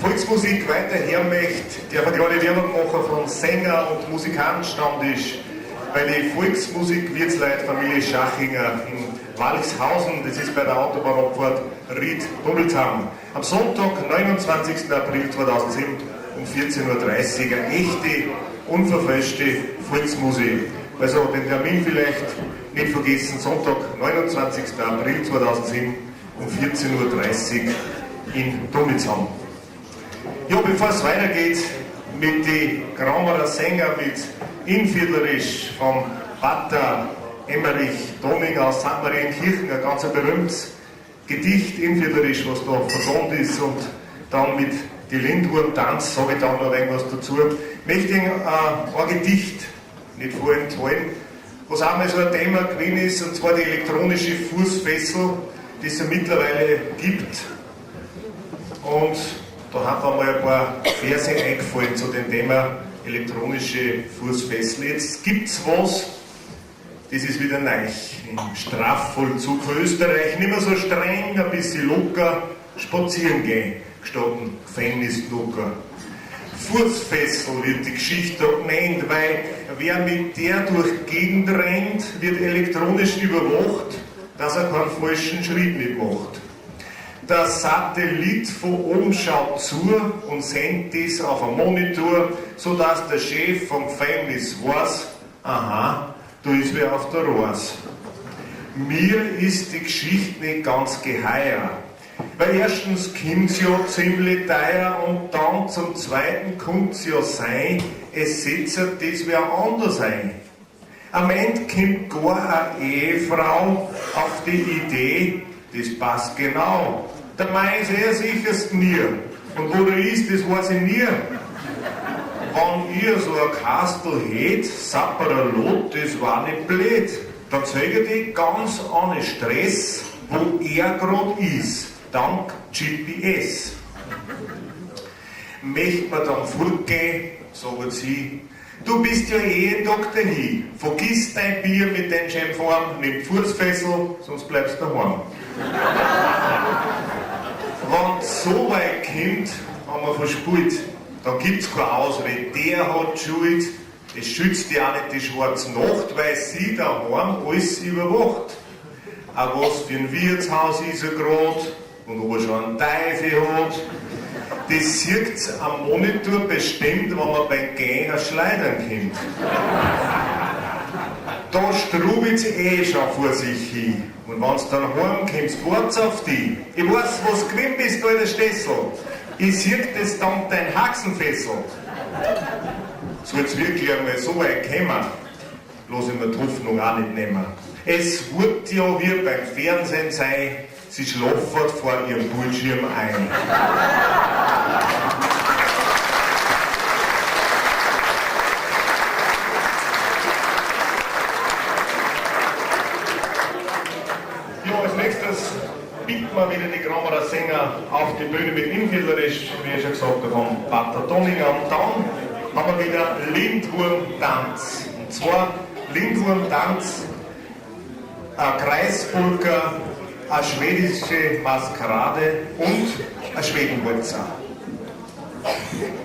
Volksmusik weiter her möchte, der eine kleine Werbung machen von Sänger und Musikant Stammtisch bei den Volksmusik-Wirtsleut Familie Schachinger in Walchshausen, das ist bei der Autobahnabfahrt Ried-Dummelsham. Am Sonntag, 29. April 2007 um 14.30 Uhr, eine echte, unverfälschte Volksmusik. Also den Termin vielleicht nicht vergessen, Sonntag, 29. April 2007 um 14.30 Uhr in Dummelsham. Ja, bevor es weitergeht mit den Grammerer Sänger, mit Innviertlerisch vom Pater Emmerich Dominger aus St. Marienkirchen, ein ganz berühmtes Gedicht Innviertlerisch, was da vertont ist und dann mit die Lindwurm-Tanz, sage ich dann noch irgendwas dazu. Möchte ich ein Gedicht nicht vorenthalten, was auch mal so ein Thema gewesen ist, und zwar die elektronische Fußfessel, die es ja mittlerweile gibt. Und da haben wir mal ein paar Verse eingefallen zu dem Thema elektronische Fußfessel. Jetzt gibt's was, das ist wieder neu im Strafvollzug von Österreich. Nicht mehr so streng, ein bisschen locker spazieren gehen, gestatten Gefängnisnucker. Fußfessel wird die Geschichte da genannt, weil wer mit der durch die Gegend rennt, wird elektronisch überwacht, dass er keinen falschen Schritt nicht macht. Der Satellit von oben schaut zu und sendet das auf einen Monitor, sodass der Chef vom Gefängnis weiß, aha, da ist wer auf der Reise. Mir ist die Geschichte nicht ganz geheuer. Weil erstens kommt's ja ziemlich teuer und dann zum Zweiten kommt's ja sein, es setzt das wer anders ein. Am Ende kommt gar eine Ehefrau auf die Idee, das passt genau. Der Mann ist sicherst nie. Und wo der ist, das weiß ich nie. Wenn ihr so ein Kastel hätt, Sapperlot, das war nicht blöd. Dann zeige ich ganz ohne Stress, wo er grad ist, dank GPS. Möcht man dann fortgehen, sagen sie, du bist ja eh ein Doktor hin. Vergiss dein Bier mit den Schämpform, nimm Fußfessel, sonst bleibst du daheim. Wenn's so weit kommt, haben wir verspult. Dann gibt's keine Ausrede. Der hat Schuld. Es schützt ja auch nicht die schwarze Nacht, weil sie daheim alles überwacht. Auch was für ein Wirtshaus ist er grad und ob er schon einen Teufel hat. Das sieht's am Monitor bestimmt, wenn man beim Gehen ein Schleudern kommt. Da strubelt's eh schon vor sich hin. Und wenn's dann heimkommst, wart's auf dich. Ich weiß, was gewesen bist, alter Stessel. Ich sieh das dank dein Haxenfessel. Soll's wirklich einmal so weit kommen, lass ich mir die Hoffnung auch nicht nehmen. Es wird ja wie beim Fernsehen sein, sie schlaffert vor ihrem Bildschirm ein. Ja, als nächstes bitten wir wieder die Grammerer Sänger auf die Bühne mit Innviertlerisch, wie ich schon gesagt habe, vom Pater Dominger. Und dann haben wir wieder Lindwurmtanz. Und zwar Lindwurmtanz, ein Kreispolka, eine schwedische Maskerade und ein Schwedenwalzer. Thank you.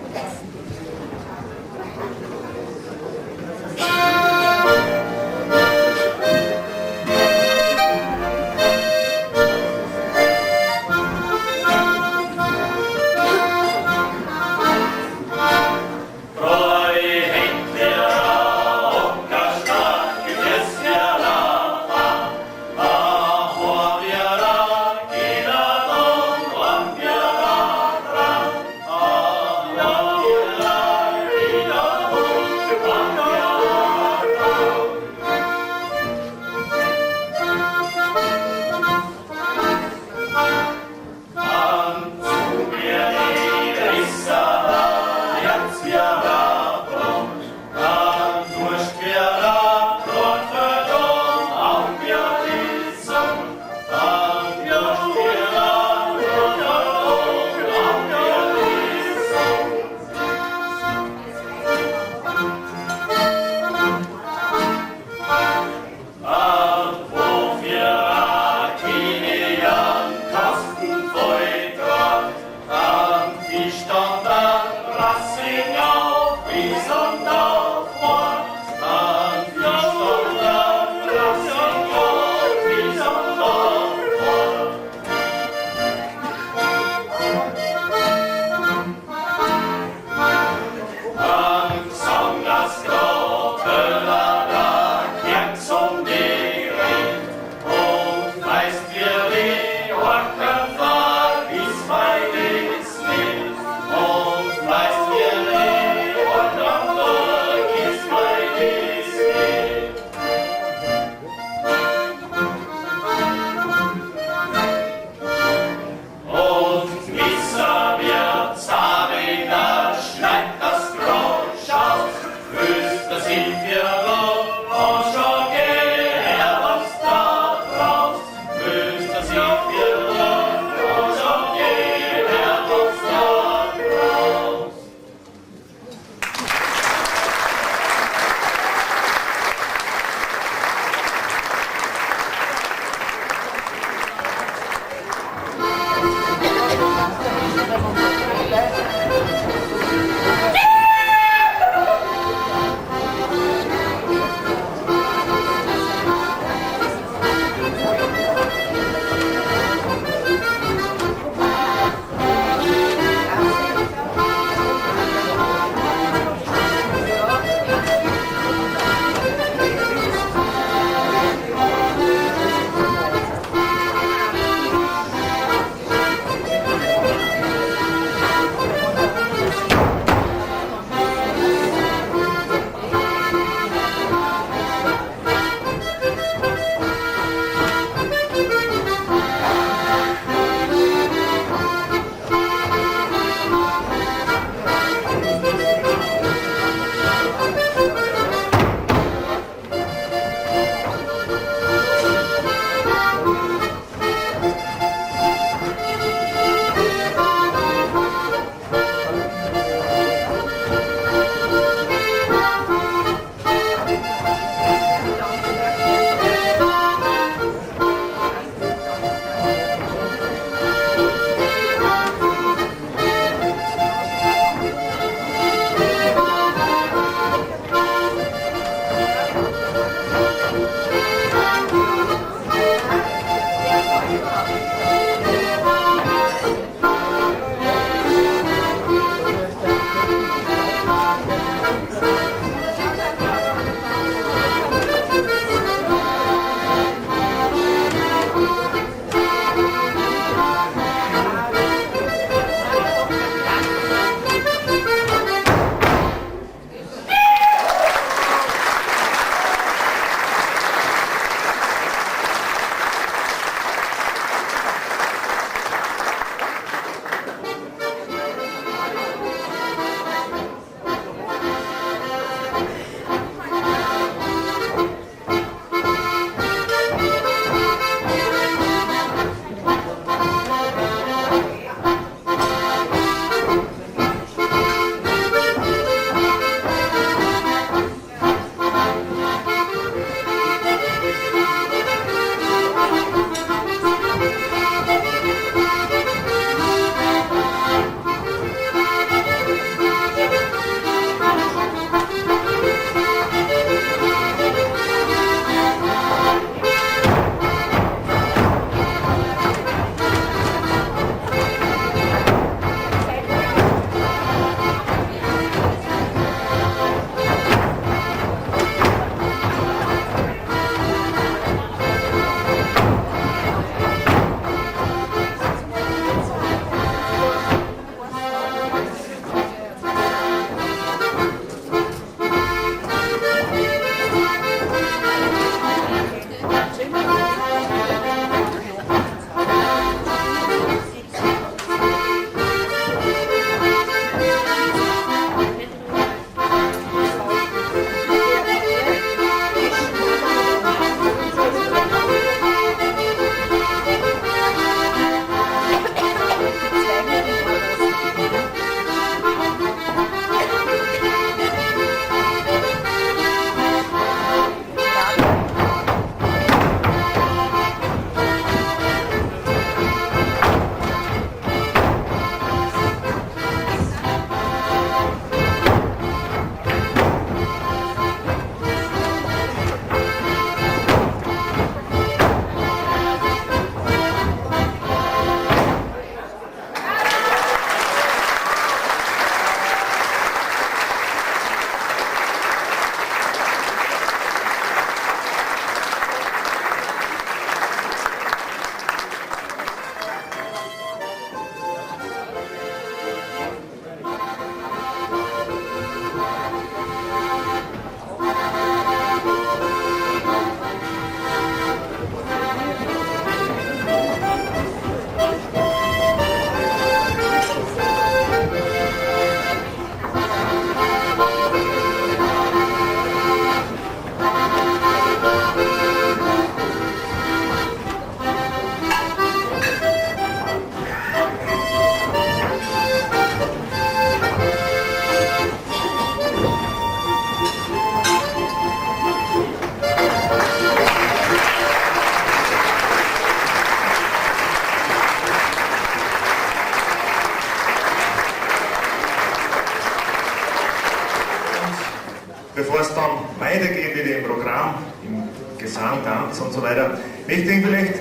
Bevor es dann weitergeht mit dem Programm, im Gesang, Tanz und so weiter, möchte ich vielleicht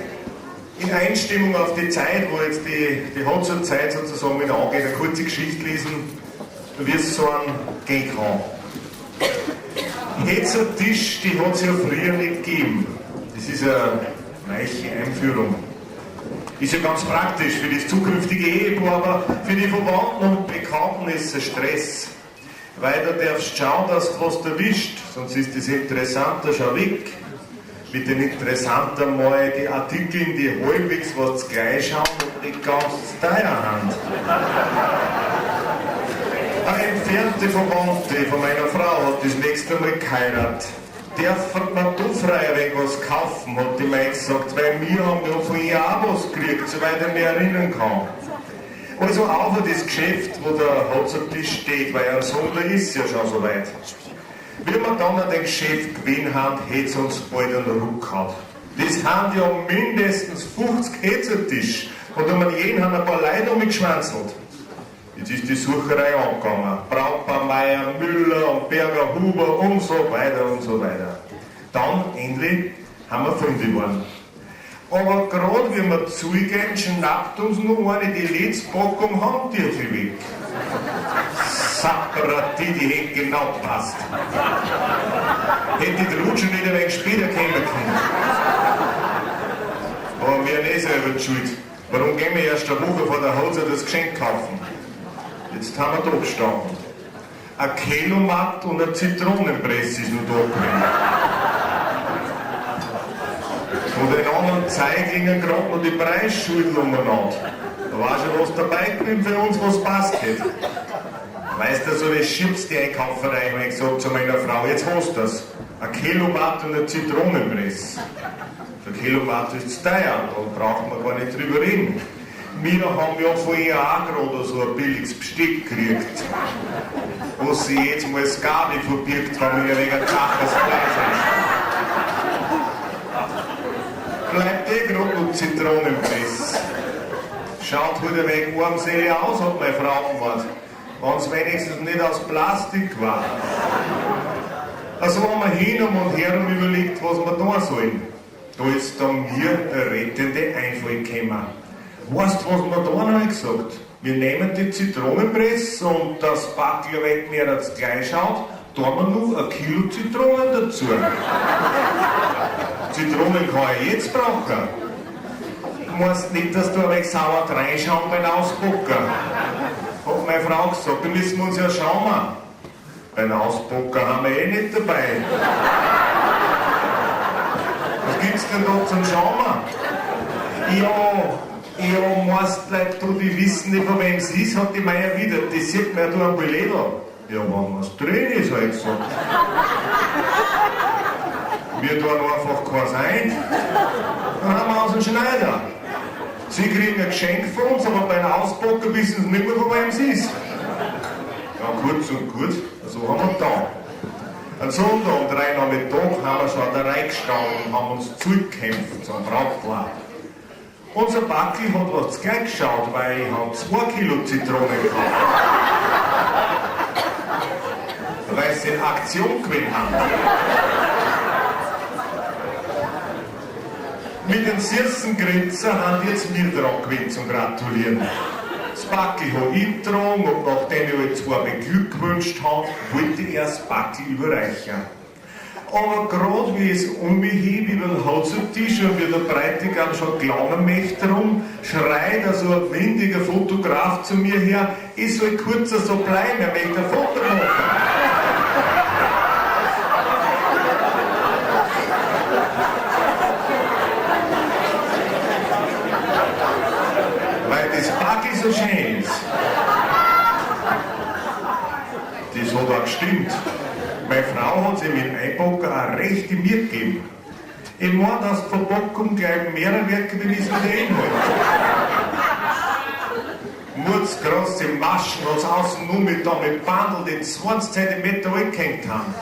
in Einstimmung auf die Zeit, wo jetzt die Hochzeit sozusagen wieder angeht, eine kurze Geschichte lesen, wie es so an gehen kann. Tisch, die hat es ja früher nicht gegeben. Das ist eine neue Einführung. Ist ja ganz praktisch für das zukünftige Ehepaar, aber für die Verwandten und Bekannten ist es ein Stress. Weil da darfst du schauen, dass du was erwischt, sonst ist das Interessante schon weg. Mit den Interessanten mal die Artikel, die halbwegs was gleich schauen und nicht ganz teuer haben. Eine entfernte Verwandte von meiner Frau hat das nächste Mal geheiratet. Darf man da frei ein wenig was kaufen, hat die Mei gesagt, weil wir haben ja von ihr auch was gekriegt, soweit ich mich erinnern kann. Also auf das Geschäft, wo der Hochzeitstisch steht, weil am Sonntag ist ja schon soweit. Wie wir dann an dem Geschäft gewesen haben, hätte es uns bald einen Ruck gehabt. Das sind ja mindestens 50 Hetzertisch und um jeden haben ein paar Leute umgeschwänzelt. Jetzt ist die Sucherei angegangen. Brautpaar Meier, Müller und Berger, Huber und so weiter und so weiter. Dann endlich haben wir fündig geworden. Aber gerade wie wir zugehen, schnappt uns noch eine die letzte Packung Handtücher weg. Sapperati, die hätte genau gepasst. Hätte die Rutsche nicht ein wenig später kommen können. Aber wir sind eh selber die schuld. Warum gehen wir erst eine Woche vor der Hochzeit das Geschenk kaufen? Jetzt haben wir da gestanden. Ein Kilomatt und eine Zitronenpresse ist noch da gewesen. Von den anderen Zeiglingen gerade noch die Preisschulden umeinander. Da war schon was dabei gewesen für uns, was passt hätte. Weißt du, so das Chips, die Einkauferei, hab ich gesagt zu meiner Frau, jetzt hast du das. Ein Kilowatt und eine Zitronenpresse. Der Kilowatt ist zu teuer, da braucht man gar nicht drüber reden. Wir haben ja von ihr auch gerade so ein billiges Besteck gekriegt, wo sie jetzt mal das Gabi verbirgt haben, wenn ein wenig zaches Fleisch ist. Bleibt eh gerade noch Zitronenpresse. Schaut halt ein wenig armselig aus, hat meine Frau gemeint. Wenn es wenigstens nicht aus Plastik war. Also haben wir hin und her und überlegt, was wir tun sollen. Da ist dann mir der rettende Einfall gekommen. Weißt du, was wir da noch gesagt? Wir nehmen die Zitronenpresse und das Backel ein wenig mehr als gleich schaut, tun wir noch ein Kilo Zitronen dazu. Zitronen kann ich jetzt brauchen. Du meinst nicht, dass du ein wenig sauer reinschauen beim Auspacken? Hat meine Frau gesagt, da müssen wir uns ja schauen. Beim Auspacken haben wir eh nicht dabei. Was gibt's denn da zum Schauen? Ja, ja, meinst Leute, du, die wissen nicht, von wem es ist, hat die Meier wieder. Das sieht man ja da am Billett. Ja, wenn was drin ist, hab ich gesagt. Wir tun einfach keins ein. Dann haben wir uns einen Schneider. Sie kriegen ein Geschenk von uns, aber beim Auspacken wissen sie nicht mehr, von wem es ist. Ja, kurz und gut, so haben wir da. Am Sonntag um 3 Nachmittag haben wir schon an der Reihe gestanden und haben uns zugekämpft zum Brautpaar. Unser Backel hat was gleich geschaut, weil ich hab 2 Kilo Zitronen gehabt. Weil sie in Aktion gewesen haben. Mit den süßen Grinzer haben die jetzt mir dran gewesen zum Gratulieren. Das Backel hab ich getragen und nachdem ich alle zwei beglückwünscht hab, wollte ich erst das Backel überreichen. Aber grad wie ich es um mich heb über den Hochzeitstisch und wie der Bräutigam schon glauben möchte rum, schreit also ein windiger Fotograf zu mir her, ich soll kurz so bleiben, er möchte ein Foto machen. Weil das Backel so schön ist. Das hat auch gestimmt. Meine Frau hat sich mit dem Einpacken auch recht in mir gegeben. Ich meine, dass die Verpackung gleich mehr Werke wie es mit der Inhalt. Mutzgroße Maschen, was außen nur mit da mit Bandel, die 20 Zentimeter angehängt haben.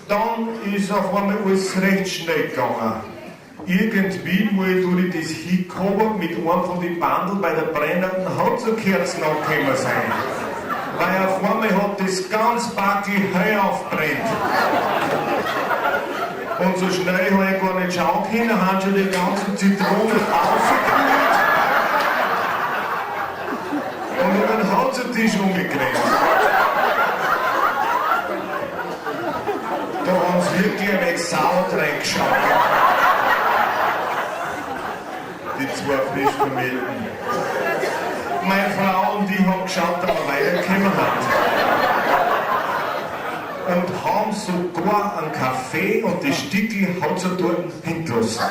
Dann ist auf einmal alles recht schnell gegangen. Irgendwie muss ich durch das hingekommen mit einem von den Bandeln bei der brennenden Hautkerzen angekommen sein. Weil auf einmal hat das ganz Backel hell aufbrennt. Und so schnell habe ich gar nicht schauen können, haben schon die ganzen Zitronen aufgekühlt und über den Hausentisch umgekriegt. Da haben sie wirklich ein wenig sauer reingeschaut. Die zwei frisch Vermählten. Meine Frau und ich haben geschaut, dass wir weitergekommen sind. Und haben sogar einen Kaffee und die Stickel hat sie dort hingelassen.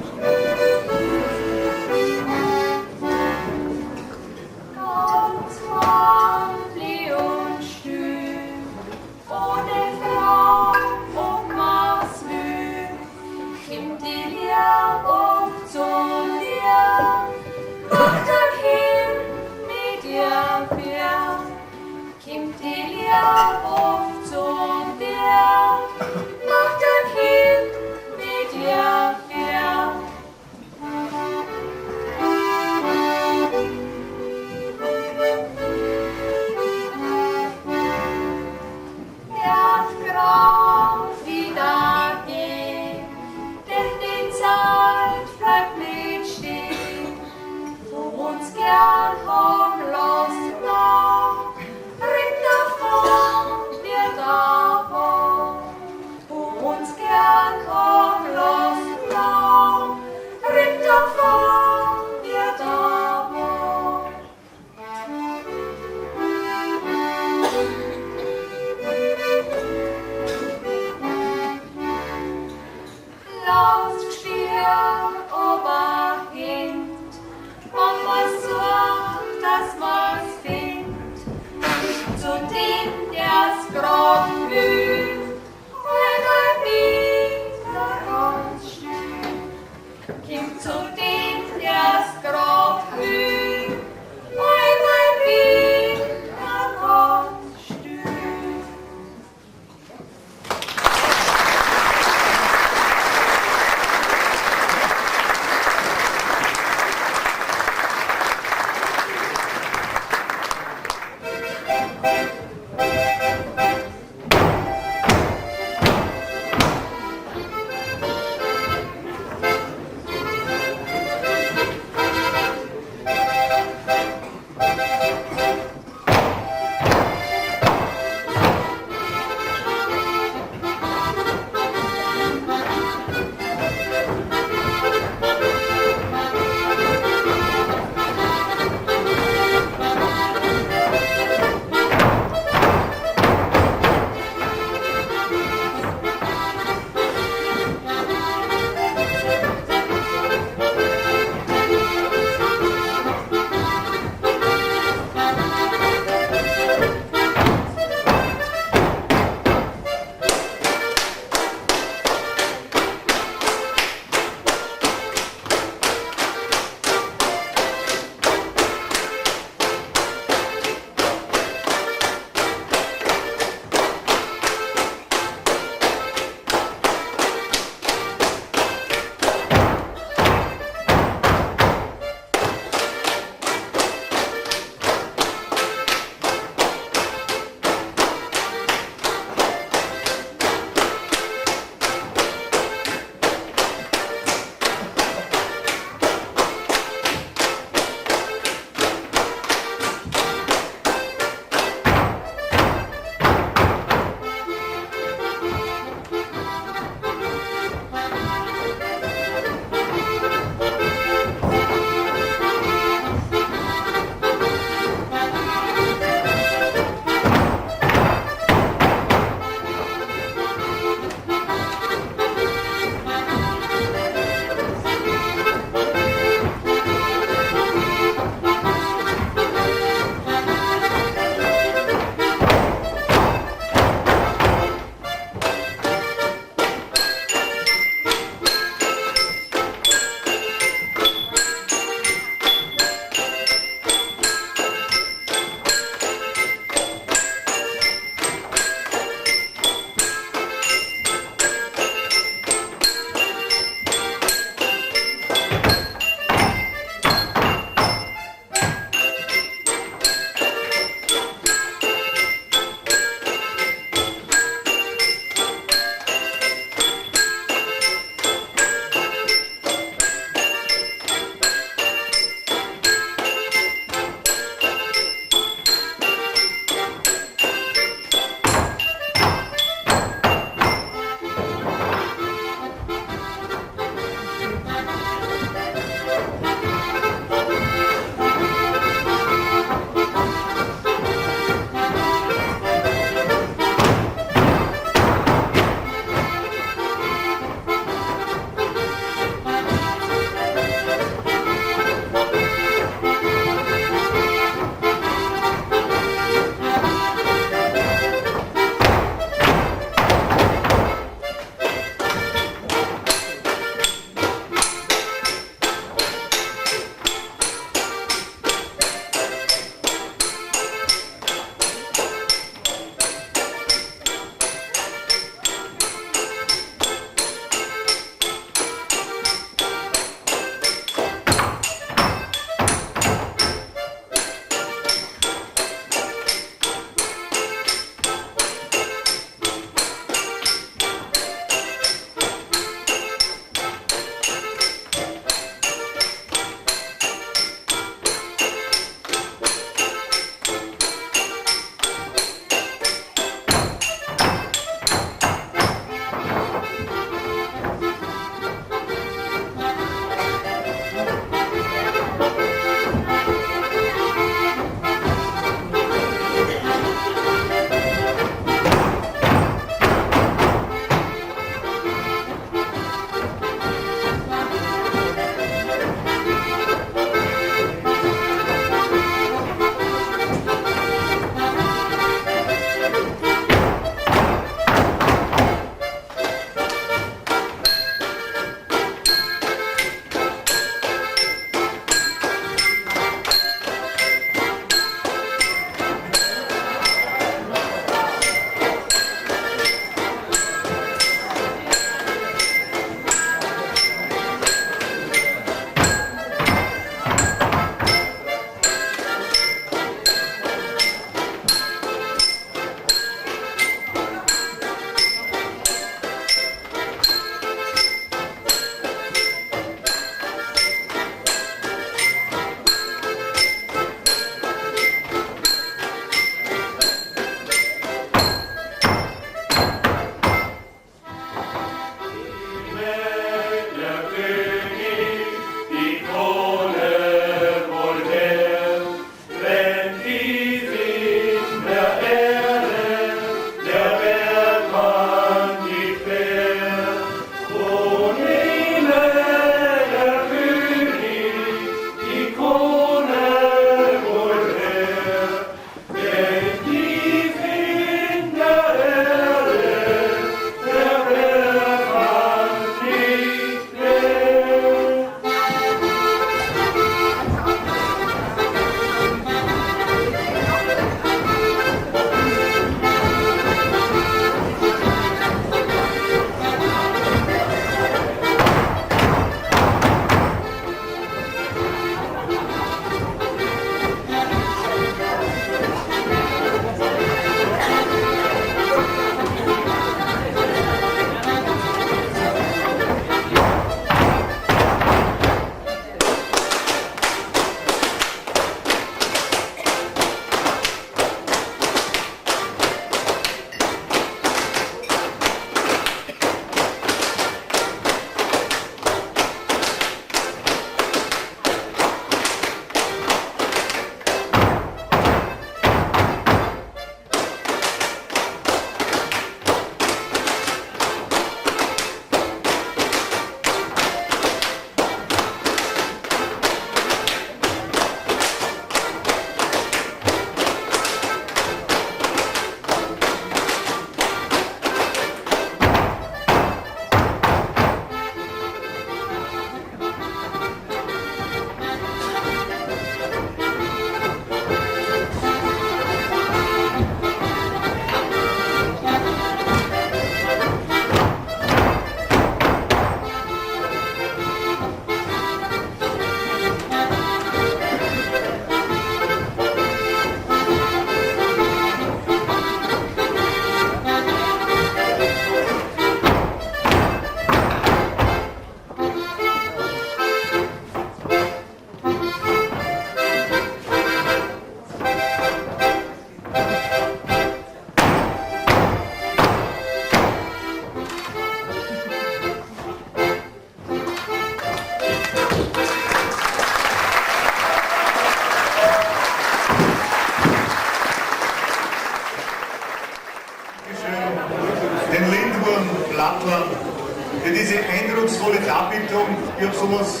Ich habe sowas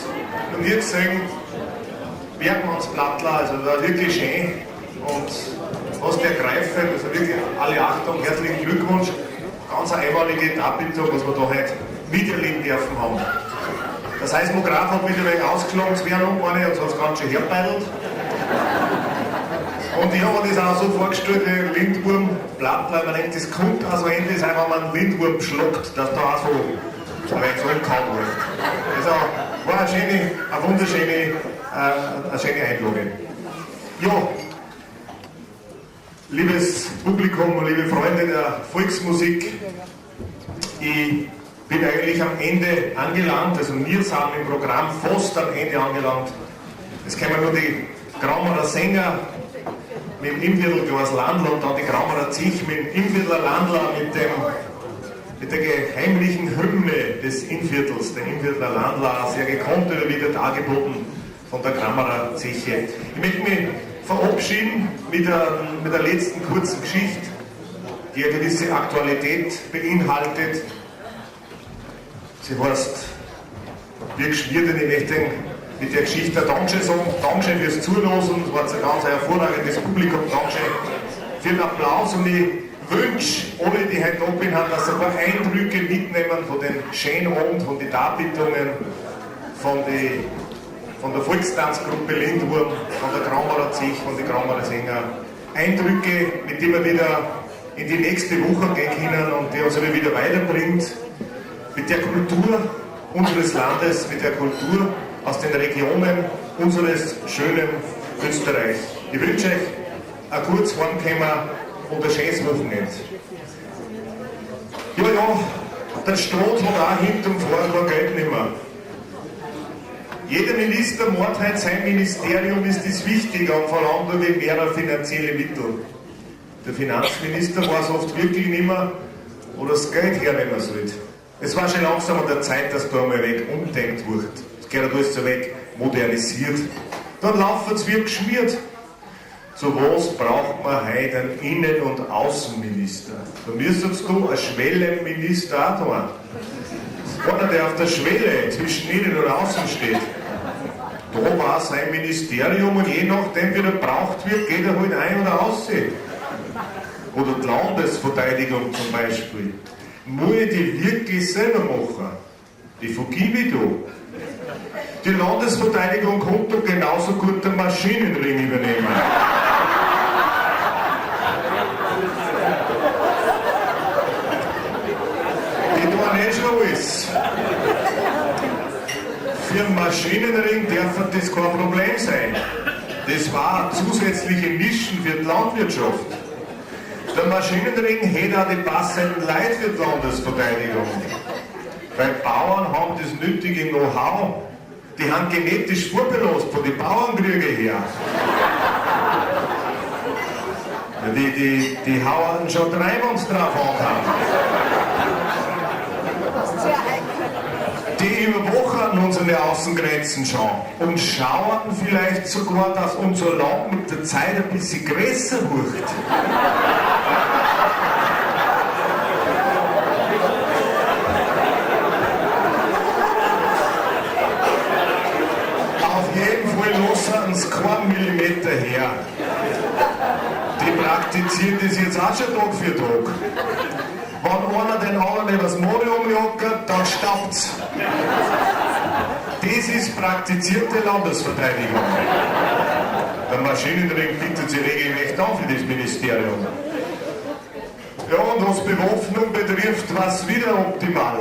noch nie gesehen. Bergmannsplattler, also war wirklich schön und fast ergreifend. Also wirklich alle Achtung, herzlichen Glückwunsch. Ganz eine einmalige Darbietung, was wir da heute miterleben dürfen haben. Der Seismograph hat mich ein wenig ausgeschlagen, es wäre noch eine und so hat es ganz schön herbeidelt. Und ich habe mir das auch so vorgestellt, wie Lindwurm, Plattler, man denkt, das kommt auch so ähnlich sein, wenn man einen Lindwurm schluckt, dass da auch so ein wenig so umgehauen wird. Also war eine schöne, eine wunderschöne, eine schöne Einlage. Ja, liebes Publikum, liebe Freunde der Volksmusik, ich bin eigentlich am Ende angelangt, also wir sind im Programm fast am Ende angelangt. Es kommen nur die Grammerer Sänger mit dem Innviertel Landler und dann die Grammerer Zech mit dem Innviertler Landler mit der geheimlichen Hymne des Innviertels, der Innviertler Landler, sehr gekonnt wieder dargeboten von der Grammerer Zeche. Ich möchte mich verabschieden mit der letzten kurzen Geschichte, die eine gewisse Aktualität beinhaltet. Sie heißt, wie geschmiert, und ich möchte mit der Geschichte Dankeschön sagen. Dankeschön fürs Zuhören, es war ein ganz hervorragendes Publikum. Dankeschön für den Applaus und ich wünsche alle, die heute da sind, dass sie ein paar Eindrücke mitnehmen von den schönen Abend, von den Darbietungen, von der Volkstanzgruppe Lindwurm, von der Grammerer Zech, von den Grammerer Sänger. Eindrücke, mit denen wir wieder in die nächste Woche gehen können und die uns wieder weiterbringt. Mit der Kultur unseres Landes, mit der Kultur aus den Regionen unseres schönen Österreich. Ich wünsche euch ein gutes Heimkommen und ein schönes Wochenende. Ja, ja, der Staat hat auch hinterm Fahren kein Geld nicht mehr. Jeder Minister meint heute, sein Ministerium ist das wichtiger und verlangt nur die mehrer finanzielle Mittel. Der Finanzminister weiß oft wirklich nicht mehr, wo das Geld hernehmen soll. Es war schon langsam an der Zeit, dass da einmal weg umdenkt wird. Es gehört alles so weg modernisiert. Dann laufen sie wie geschmiert. Zu was braucht man heute einen Innen- und Außenminister? Da müsstest du einen Schwellenminister auch tun. Einer, der auf der Schwelle zwischen Innen und Außen steht. Da war sein Ministerium und je nachdem, wie er braucht wird, geht er halt ein oder aus. Oder die Landesverteidigung zum Beispiel. Muss ich die wirklich selber machen? Die vergib ich da. Die Landesverteidigung kommt doch genauso gut den Maschinenring übernehmen. Die tun eh schon alles. Für den Maschinenring darf das kein Problem sein. Das war zusätzliche Nischen für die Landwirtschaft. Der Maschinenring hätte auch die passenden Leute für die Landesverteidigung. Weil Bauern haben das nötige Know-how. Die haben genetisch vorbelastet von den Bauernkriegen her. Die hauen schon drei, wenn sie drauf ankommen. Die überwachen unsere Außengrenzen schon und schauen vielleicht sogar, dass unser Land mit der Zeit ein bisschen größer wird. Auf jeden Fall lassen sie keinen Millimeter her. Die praktizieren das jetzt auch schon Tag für Tag. Wenn einer den anderen übers Mode umjackert, dann staubt's. Das ist praktizierte Landesverteidigung. Der Maschinenring bietet sich regelrecht an für das Ministerium. Ja, und was Bewaffnung betrifft, war's wieder optimal.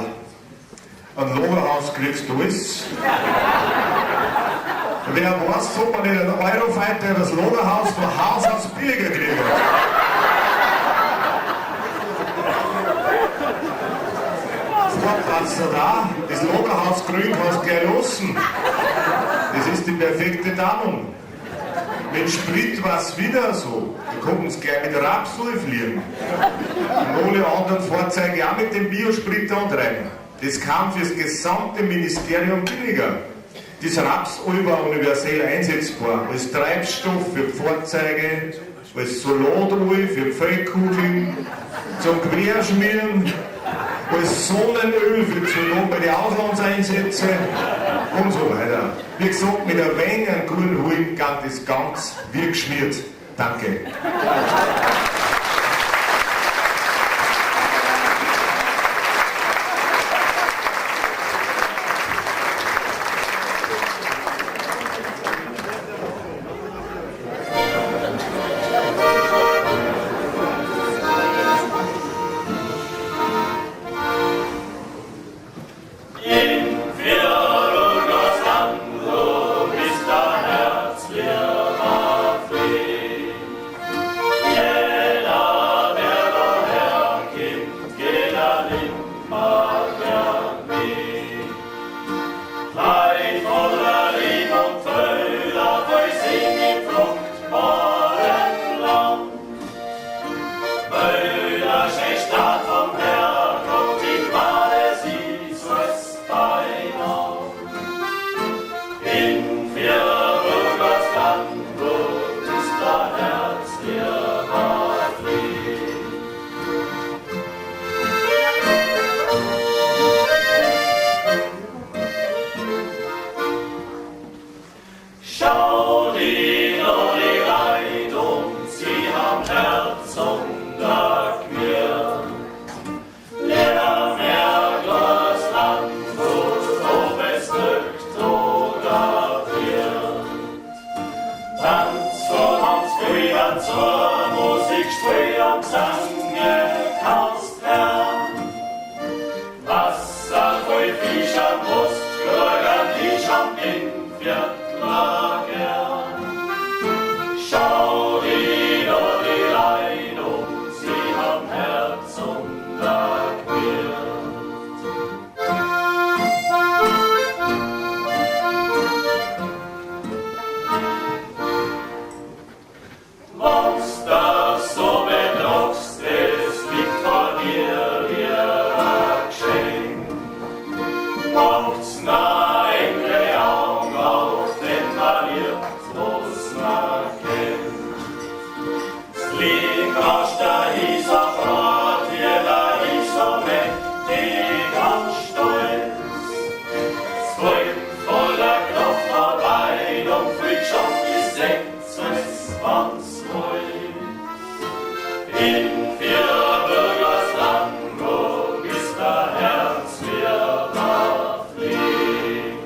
Ein Lagerhaus kriegst du alles. Wer weiß, ob man nicht einen Eurofighter das Lagerhaus von Haus aus billiger kriegt. Vorpasser da, das Lagerhaus grün kannst du gleich lassen. Das ist die perfekte Tarnung. Mit Sprit war's wieder so. Da konnten sie gleich mit Rapsöl fliegen. Und alle anderen Fahrzeuge auch mit dem Biosprit antreiben. Das kam fürs gesamte Ministerium billiger. Das Rapsöl war universell einsetzbar. Als Treibstoff für Fahrzeuge, als Salatöl für Pfannkuchen, zum Querschmieren, als Sonnenöl für die Not bei den Auslandseinsätzen, Und so weiter. Wie gesagt, mit ein wenig einen guten Willen geht das ganz wie geschmiert. Danke. In Vierburgersland, wo bist der Herzlieber Fried. Jeder, der daherkommt, geht er nimmer gern mit. Leid voller Lieb und Freude, voll Sinn im fruchtbaren Land. Weil der schöne Stadt vom Herrgott, die Paradies ist beieinander. In Vierburgersland, wo ist der Herzlieber Fried. Schau die nur die Leid und sie haben Herz und der Quer. Leer mehr Land, wo ob es drückt oder friert. Tanz von Hans früher zur Musik, Sprüh und Gesange kannst hören. Wasser voll Fisch am Brust, Kröger Tisch am Viertler gern. Schau die nur die Leid und sie haben Herz und der Quer. Wenn's das so betragst, es liegt vor dir wie ein Geschenk. Macht's na endlich Augen auf, denn man wird, was man kennt. Das Leben rauscht dahin so fort, jeder ist so mächtig und stolz. Es folgt voller Kraft vorbei und fliegt schon die Sätze, wann's wollt. In Vierbürgersland, wo bist der Herz mir fliegt.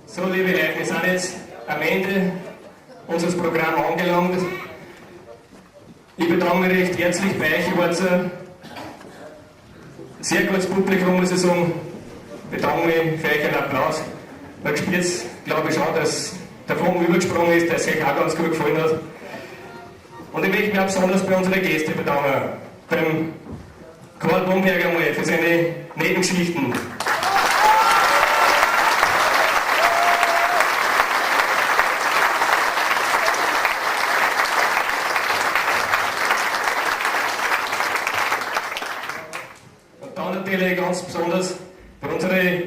So, liebe Leute, wir sind jetzt am Ende unseres Programms angelangt. Ich bedanke mich recht herzlich bei euch. Ihr wart ein sehr gutes Publikum, muss ich sagen. Ich bedanke mich für euch einen Applaus. Man spürt, glaube ich, schon, dass der Funken übergesprungen ist, der es euch auch ganz gut gefallen hat. Und ich möchte mich auch besonders bei unseren Gästen bedanken. Beim Karl Bomberger mal für seine netten Geschichten. Und dann natürlich ganz besonders bei unseren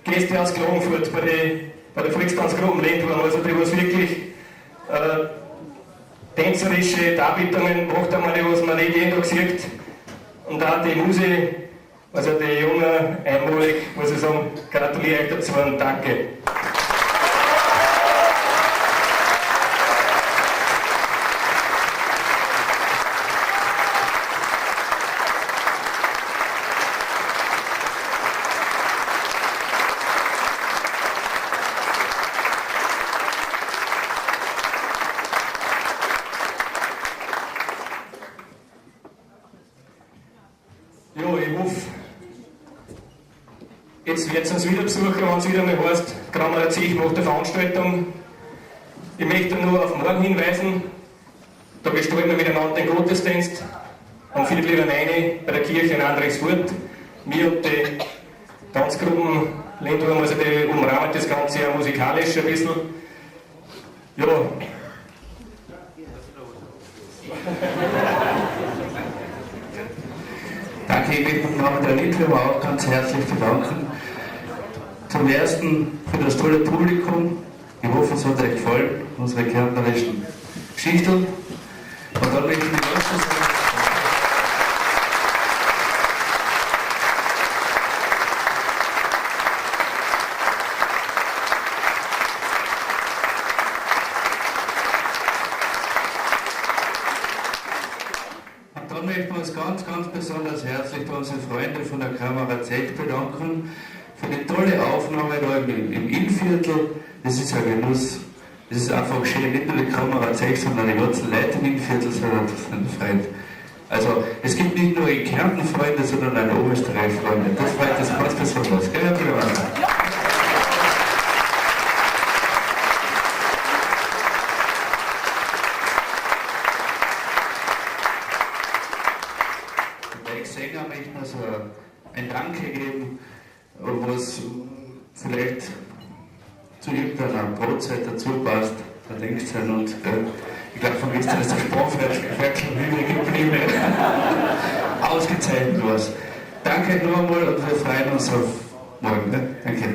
Gäste aus Klagenfurt, bei der Volkstanzgruppe Lindwurm, also die was wirklich tänzerische Darbietungen macht einmal, die was man nicht jeden Tag sieht. Und auch die Musik, also die Jungen, einmalig, muss ich sagen, gratuliere euch dazu und danke. Ja, ich hoffe, jetzt werdet ihr uns wieder besuchen, wenn es wieder mal heißt, Grammer Zech macht eine Veranstaltung. Ich möchte nur auf morgen hinweisen, da gestalten wir miteinander den Gottesdienst um 8:45 bei der Kirche in Andrichsfurt. Wir und die Tanzgruppen Lindwurm, also die umrahmen das Ganze ja musikalisch ein bisschen. Ja. Danke, ich möchte im Namen der Litwürmer auch ganz herzlich bedanken. Zum ersten für das tolle Publikum. Ich hoffe, es hat euch gefallen, unsere kärntnerischen Geschichten. Und dann möchte ich ganz besonders Und dann möchten wir uns ganz, ganz besonders herzlich bei unseren Freunden von der Kamera Zech bedanken für die tolle Aufnahme da im Innviertel. Das ist ein Genuss. Das ist einfach schön, nicht nur die Kamera Zech, sondern die ganzen Leute im Innviertel sind Freunde. Also es gibt nicht nur in Kärnten Freunde, sondern auch in Oberösterreich Freunde. Das freut uns ganz besonders. Gell, Herr Bürgermeister? Der Sänger möchte noch so ein Danke geben, was vielleicht zu irgendeiner Brotzeit dazu passt. Da denkt ihr an uns, gell? Ich glaube, von gestern ist der Spanferkel übrig geblieben. Ausgezeichnet war's. Danke noch einmal und wir freuen uns auf morgen. Ne? Danke.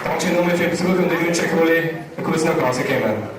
Dankeschön nochmal für den Besuch und ich wünsche euch alle ein gutes nach Hause kommen.